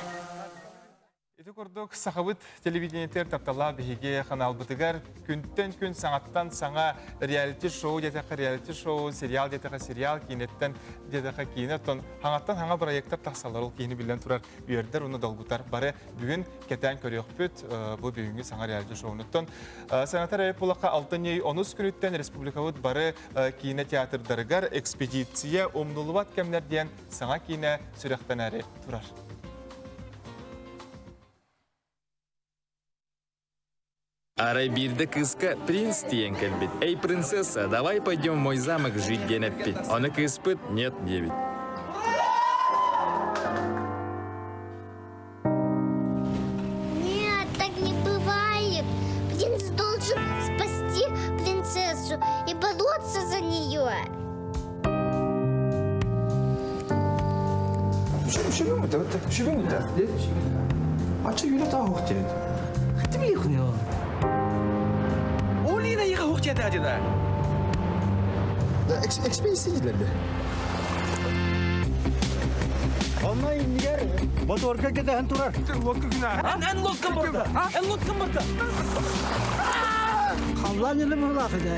Ити курдук сахабыт телевидениетигэр тапталлаах биһиги ханаалбытыгар күнтэн күн саҥаттан саҥа реалити-шоу диэтэххэ реалити-шоу, сериал диэтэххэ сериал, киинэттэн диэтэххэ киинэ, оттон хаҥаттан хаҥа проектар тахсаллар. Ол киһини биллэн турар үөрдэр уонна долгутар. Бары бүгүн кэтээн көрүөхпүт бу бүгүҥҥү саҥа реалити-шоунуттан. Санатар эбит буоллахха, алтынньы онус күнүттэн республикабыт бары киинэ театрдарыгар экспедиция умнулубат кэмнэр диэн саҥа киинэ сүрэхтэнээри турар. Арай биирдэ кыыска принц тиийэн кэлбит. «Эй, принцесса, давай пойдем в мой замок жить» диэн эппит. Ону кыыспыт «нет» диэбит. Нет, так не бывает. Принц должен спасти принцессу и бороться за нее. Онно иннигэр моторга кэтэһэн турар. Лодка күнә. Эн лодка барда. Эн лодка барда. Халлаан еле мылах ede.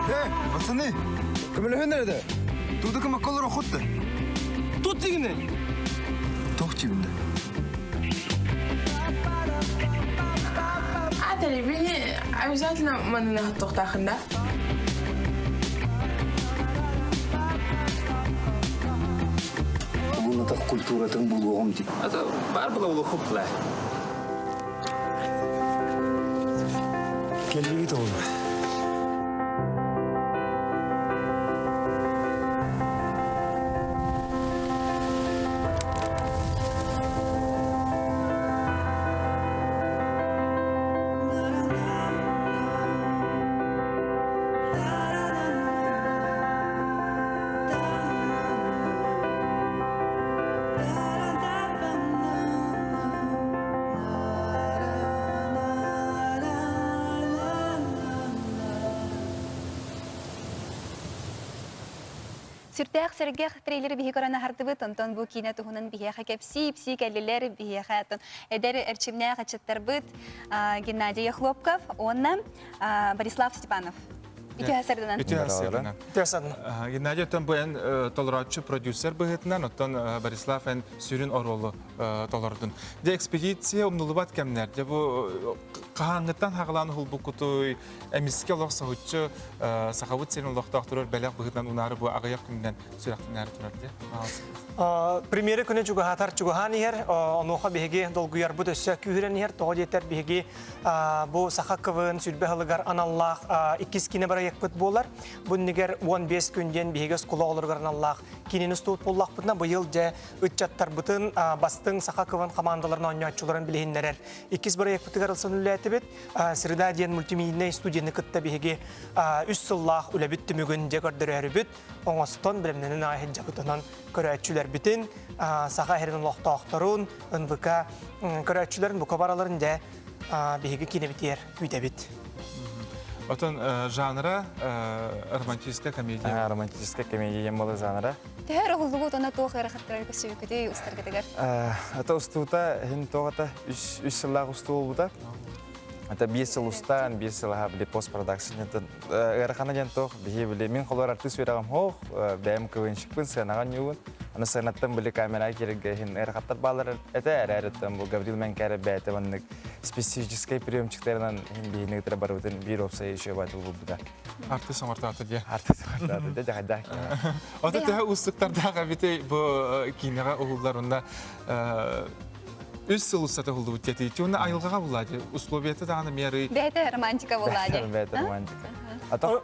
Э, пацаны, көмөлөһөн эрэ Тудыка макколор охотты. Тут дигини. Тох чибинде. А телевидение обязательно манына тоқтақында. Улунатах культуратын булуоҕум дип. Бар була улухупла. Келлибит оҕолор. Сүрдээх сэргэх трейлери биһи көрөн аһардыбыт, онтон бу киинэ туһунан биһиэхэ кэпсии, ипсии кэллилэр, биһиэхэ оттон эдэр эрчимнээх ыччаттарбыт Геннадий Охлопков уонна Борислав Степанов. Үтүө сарданан. Үтүө сарданан. Үтүө сарданан. Геннадий оттон бу эн толорооччу продюсер быһыытынан, оттон Борислав эн сүрүн оруолу толордун. Дьэ экспедиция умнулубат кэмнэр. Дьэ бу хаһааҥҥыттан хаҕалаан уһулбуккутуй, эмискэ олох соһуччу сахабыт сирин олохтоохторугар бэлэх быһыытынан унаары бу аҕыйах күнүнэн сүрэхтэнээри турар дии. Премьера күнэ чугаһаатар чугаһаан иһэр, онуоха биһиги долгуйарбыт өссө күүһүрэн иһэр. Тоҕо диэтэр биһиги бу саха КВН сүлбэ сылыгар аналлаах иккис киинэ бырайыак. проекпыт буолар. Бу иннигэр 15 күн диэн биһиги оскуола оҕолоругар аналлаах киинин устубут буоллахпытына, быйыл дьэ ыччаттарбытын бастыҥ саха КВН хамаандаларын оонньооччуларын билиһиннэрэр иккис проекпытыгар ылсан үлэлээтибит. Среда диэн мультимедийнай студияны кытта биһиги үс сыллаах үлэбит түмүгүн дьэ көрдөрөөрүбүт оҥостон бэлэмнэнэн аҕай сылдьабыт. Көрөөччүлэрбитин, Саха сирин олохтоохторун, НВК көрөөччүлэрин бука бараларын дьэ биһиги киинэбитигэр күүтэбит. Отон жанра романтическая комедия. Романтическая комедия диэн буолар жанра. Төһөр уһуллубут уонна туох ыарахаттары көрсүбүкүтүй устаргытыгар? Ата устуута иһин тоҕата үс сыллаах устуу буолбута. Это биир сыл устаан, биир сыл аха били постпродакшн ыарахана диэн туох биһи били мин холор артыыс үөрэҕим суох, бэйэм КВНщикпын, сыанаҕа ньуубун. Аны сыанаттан били камераҕа киирэргэ иһин ыарахаттар бааллар этэ, эрээриттэн бу Гаврил Мэҥкээрэ бэйэтэ маннык специфическай приемчиктарынан иһин биһини кытары барыбытын биир уопсай еще баатыл булбута. Артыыс оҥортоото диэ. Артыыс оҥортоото диэ, дьаһайдаах Ото төһө уустуктардаах эбитий бу киинэҕэ уһуллар уонна үс сыл устата уһуллубут диэтии. Уонна айылҕаҕа буллаа дии. Условията даҕаны меры. Бэйэтэ романтика буллаа дии. Бэйэтэ романтика. А то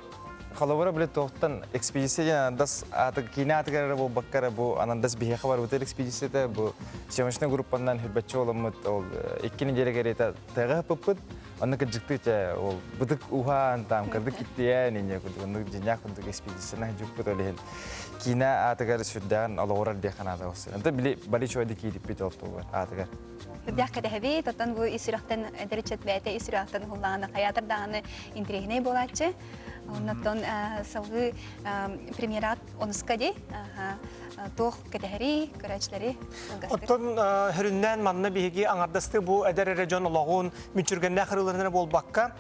холобура били туохтан экспедиция диэн анардас аты киинэ атыгар эрэ буолбакка эрэ бу анардас биһиэхэ барбыт экспедицията бу съемочный группанан хүрбэччи оламмыт ол икки неделя кэриэтэ тыаҕа ыппыппыт онно кырдьыктыы чэ ол бытык уһаан там кырдык киттийэн иньэ курдук оннук дьиҥнээх курдук экспедицияны дьуппут ол иһин киинэ аатыгар сүрдээҕин олоҕурар диэххэ наада болсун. Онто били бали чуойда киириппит ол тугар аатыгар. Сүрдээх кэтэһэбит, оттон бу ис сүрэхтэн эдэр ыччат бэйэтэ ис сүрэхтэн уһуллаҕына хайаатар даҕаны интэриэһинэй буолааччы. Оннуттан салгыы премьерат онуска дии туох кэтэһэрий, көрөөччүлэри Оттон хөрүннээн манна биһиги аҥардастыы бу эдэр эрэ дьон олоҕун мүччүргэннээх ырыыларын эрэ буолбакка,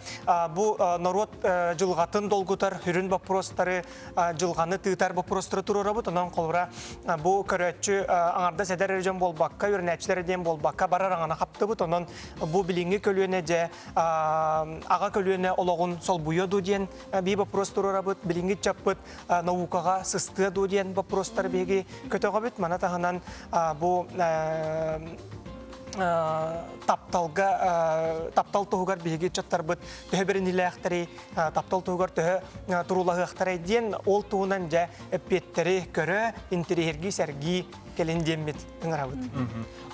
бу норуот дьылҕатын долгутар сүрүн боппуруостары дьылҕаны тыытар боппуруостары туруорабыт. Онон холобура бу көрөөччү аҥардас эдэр эрэ дьон буолбакка, үөрэнээччилэр диэн буолбакка барар аҥана хаптыбыт. Онон бу билиҥҥи көлүөнэ дьэ аҕа көлүөнэ олоҕун солбуйуо дуу диэн бии боппуруос туруорабыт. Билиҥҥи ыччаппыт наукаҕа сыстыа дуу диэн боппуруостары биһиги көтөҕөбүт. Маны таһынан бу тапталга таптал туһугар биһиги ыччаттарбыт төһө бэриниилээхтэрий таптал туһугар төһө туруулаһыахтарай диэн ол туһунан дьэ эппиэттэри көрө, интэриэһиргии, сэргии кэлин диэммит ыҥырабыт.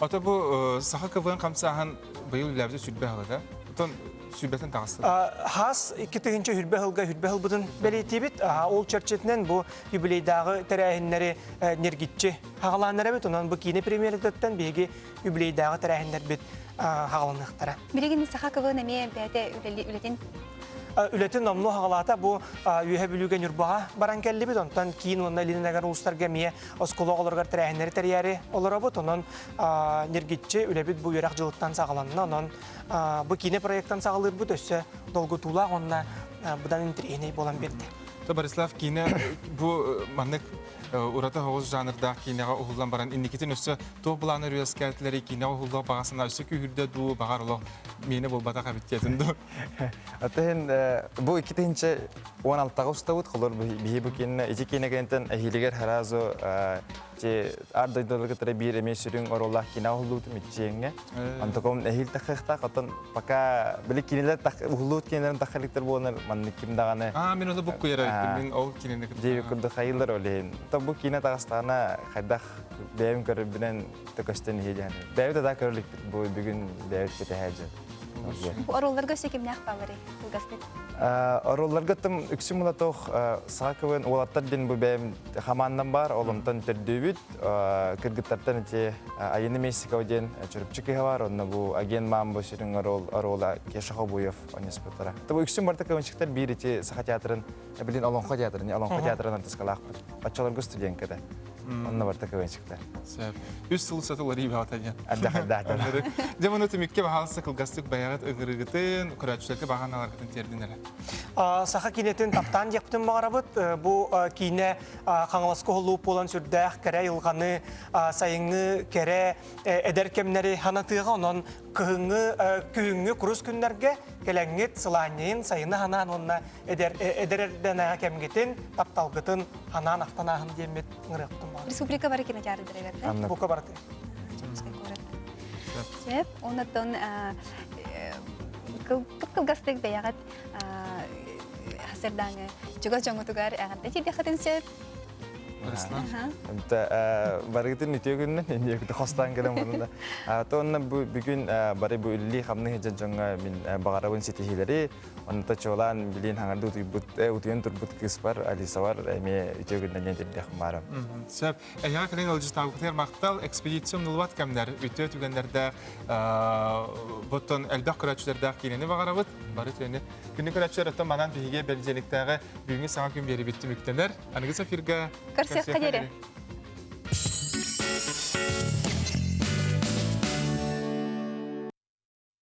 Ото бу саха КВН хамсааһын быйыл үлэлээбитэ сүрбэ сылыга. Оттон сүрбэтин таҕыста. Хас 2000 хүрбэ сылга хүрбэ сылбытын бэлиэтиибит. Ол чэрчитинэн бу юбилейдааҕы тэрээһиннэри ньиргиччи хаҕалаан эрэбит. Онон бу киинэ премьератыттан биһиги юбилейдааҕы тэрээһиннэрбит хаҕаланыахтара. Билигин Саха КВН эмиэ бэйэтэ үлэтин үлэтин номнуо хаҕалаата бу Үөһэ Бүлүүгэ Ньурбаҕа баран кэллибит. Онтон киин уонна Илин Эҥэр улуустарга эмиэ оскуола оҕолоругар тэрээһиннэри тэрийээри олоробут. Онон ньиргиччи үлэбит бу үөрэх дьылыттан саҕаланна. Онон бу киинэ проектан саҕалыырбыт өссө долгутуулаах уонна быдан интэриэһинэй буолан биэрдэ. Борислав киинэ бу маннык ураты соҕус жанрдаах киинэҕэ уһуллан баран инникитин өссө туох былааннар үөскээтилэрий киинэҕэ уһуллуох баҕа санаа өссө күүһүрдэ дуу баҕар олох миэнэ буолбатах эбит диэтин дуу Атын бу 2016-га устабыт холор биһи бу киинэ ити киинэ кэнтэн эһиилигэр харазу те ар дойдуларга кытары биир эмиэ сүрүн оруоллаах киинэ уһуллубутум иччиэҥҥэ Онтукум эһиил тахыахтаах, оттон пока били кинилэр уһуллубут кинилэрин тахаликтар буоланар маннык ким даҕаны Аа, мин оны буккуйар эбиппин, мин ол кинини кытта. Диэби курдук хайыылар ол иһин. То бу киинэ таҕыстаҕына хайдах бэйэм көрөрбүнэн көстөн иһиэ диэн. Бэйэбит да көрөлүкпүт бу бүгүн бэйэбит кэтэһээ дьон. Бу оруолларга өссө кимнээх баалларый кылгастык? Оруолларга тым үксүн мулатох саха КВН уолаттар диэн бу бэйэм хамааннам бар, ол онтон төрдүүбүт. Кыргыттартан ити Айыны Местикова диэн чөрүпчү кыһа бар, онно бу агент Мамбо сүрүн оруола Кеша Хобуев ойноспуттара. Бу үксүн барыта кылынчыктар биир ити Саха театрын, билин Олоҥхо театрын, Олоҥхо театрын артыскалаахпыт. Оччолорго студентката. Онно барыта кылынчыктар. Сөп. Үс сыл устата уларыы баҕата диэн. Ардах Дьэ, мұны түмүккэ баһаалыста кылгастык байаҕыт ыҥырыгытын, көрөөччүлэргэ баҕаналаргытын тиэрдин эрэ. Саха киинэтин таптаан диэхпитин баҕарабыт. Бу киинэ Хаҥаласка уһуллубут буолан сүрдээх кэрэ айылҕаны, сайыҥҥы кэрэ эдэр кэмнэри санатыаҕа. Онон кыһыҥҥы, күһүҥҥү курус күннэргэ кэлэҥҥит сылаанньайын, сайыны ханаан уонна эдэр эдэр эрдэнээҕи кэмҥитин, тапталгытын ханаан ахтан ааһын диэммит ыҥырыахпытын баҕарабыт. Республика бары кинотеатрдарыгар Бука барыты. Сөп. Оннуттан кып-кылгастык бэйэҕит сарсыардааҥы чугас дьоҥҥутугар эҕэрдэ тиэрдиэххитин сөп. Барыгытын үтүө күннэн, инниэкти хостаан кэлэн мунна. Тонна бүгүн бары бу үлли хамны хыдьа дьоҥҥо мин баҕарабын ситиһиилэри, онно чуолаан билин хаҥарды утуйбут, утуйан турбут кыыспар Алисабар эмиэ үтүө күннэн диэн тирдэх баарым. Сөп. Эһиэхэ кэлин ыалдьытаабыкытыгар махтал, экспедиция умнуллубат кэмнэр, үтүө түгэннэрдээх, боттон элбэх көрөөччүлэрдээх киинэни баҕарабыт. Бары үтүөнү. Күнү көрөөччүлэр оттон манан биһиги бэлдьиэликтээҕи бүгүҥҥү саҥа күн биэрибит түмүктэнэр. Аныгы эфирга Көрсүөххэ диэри.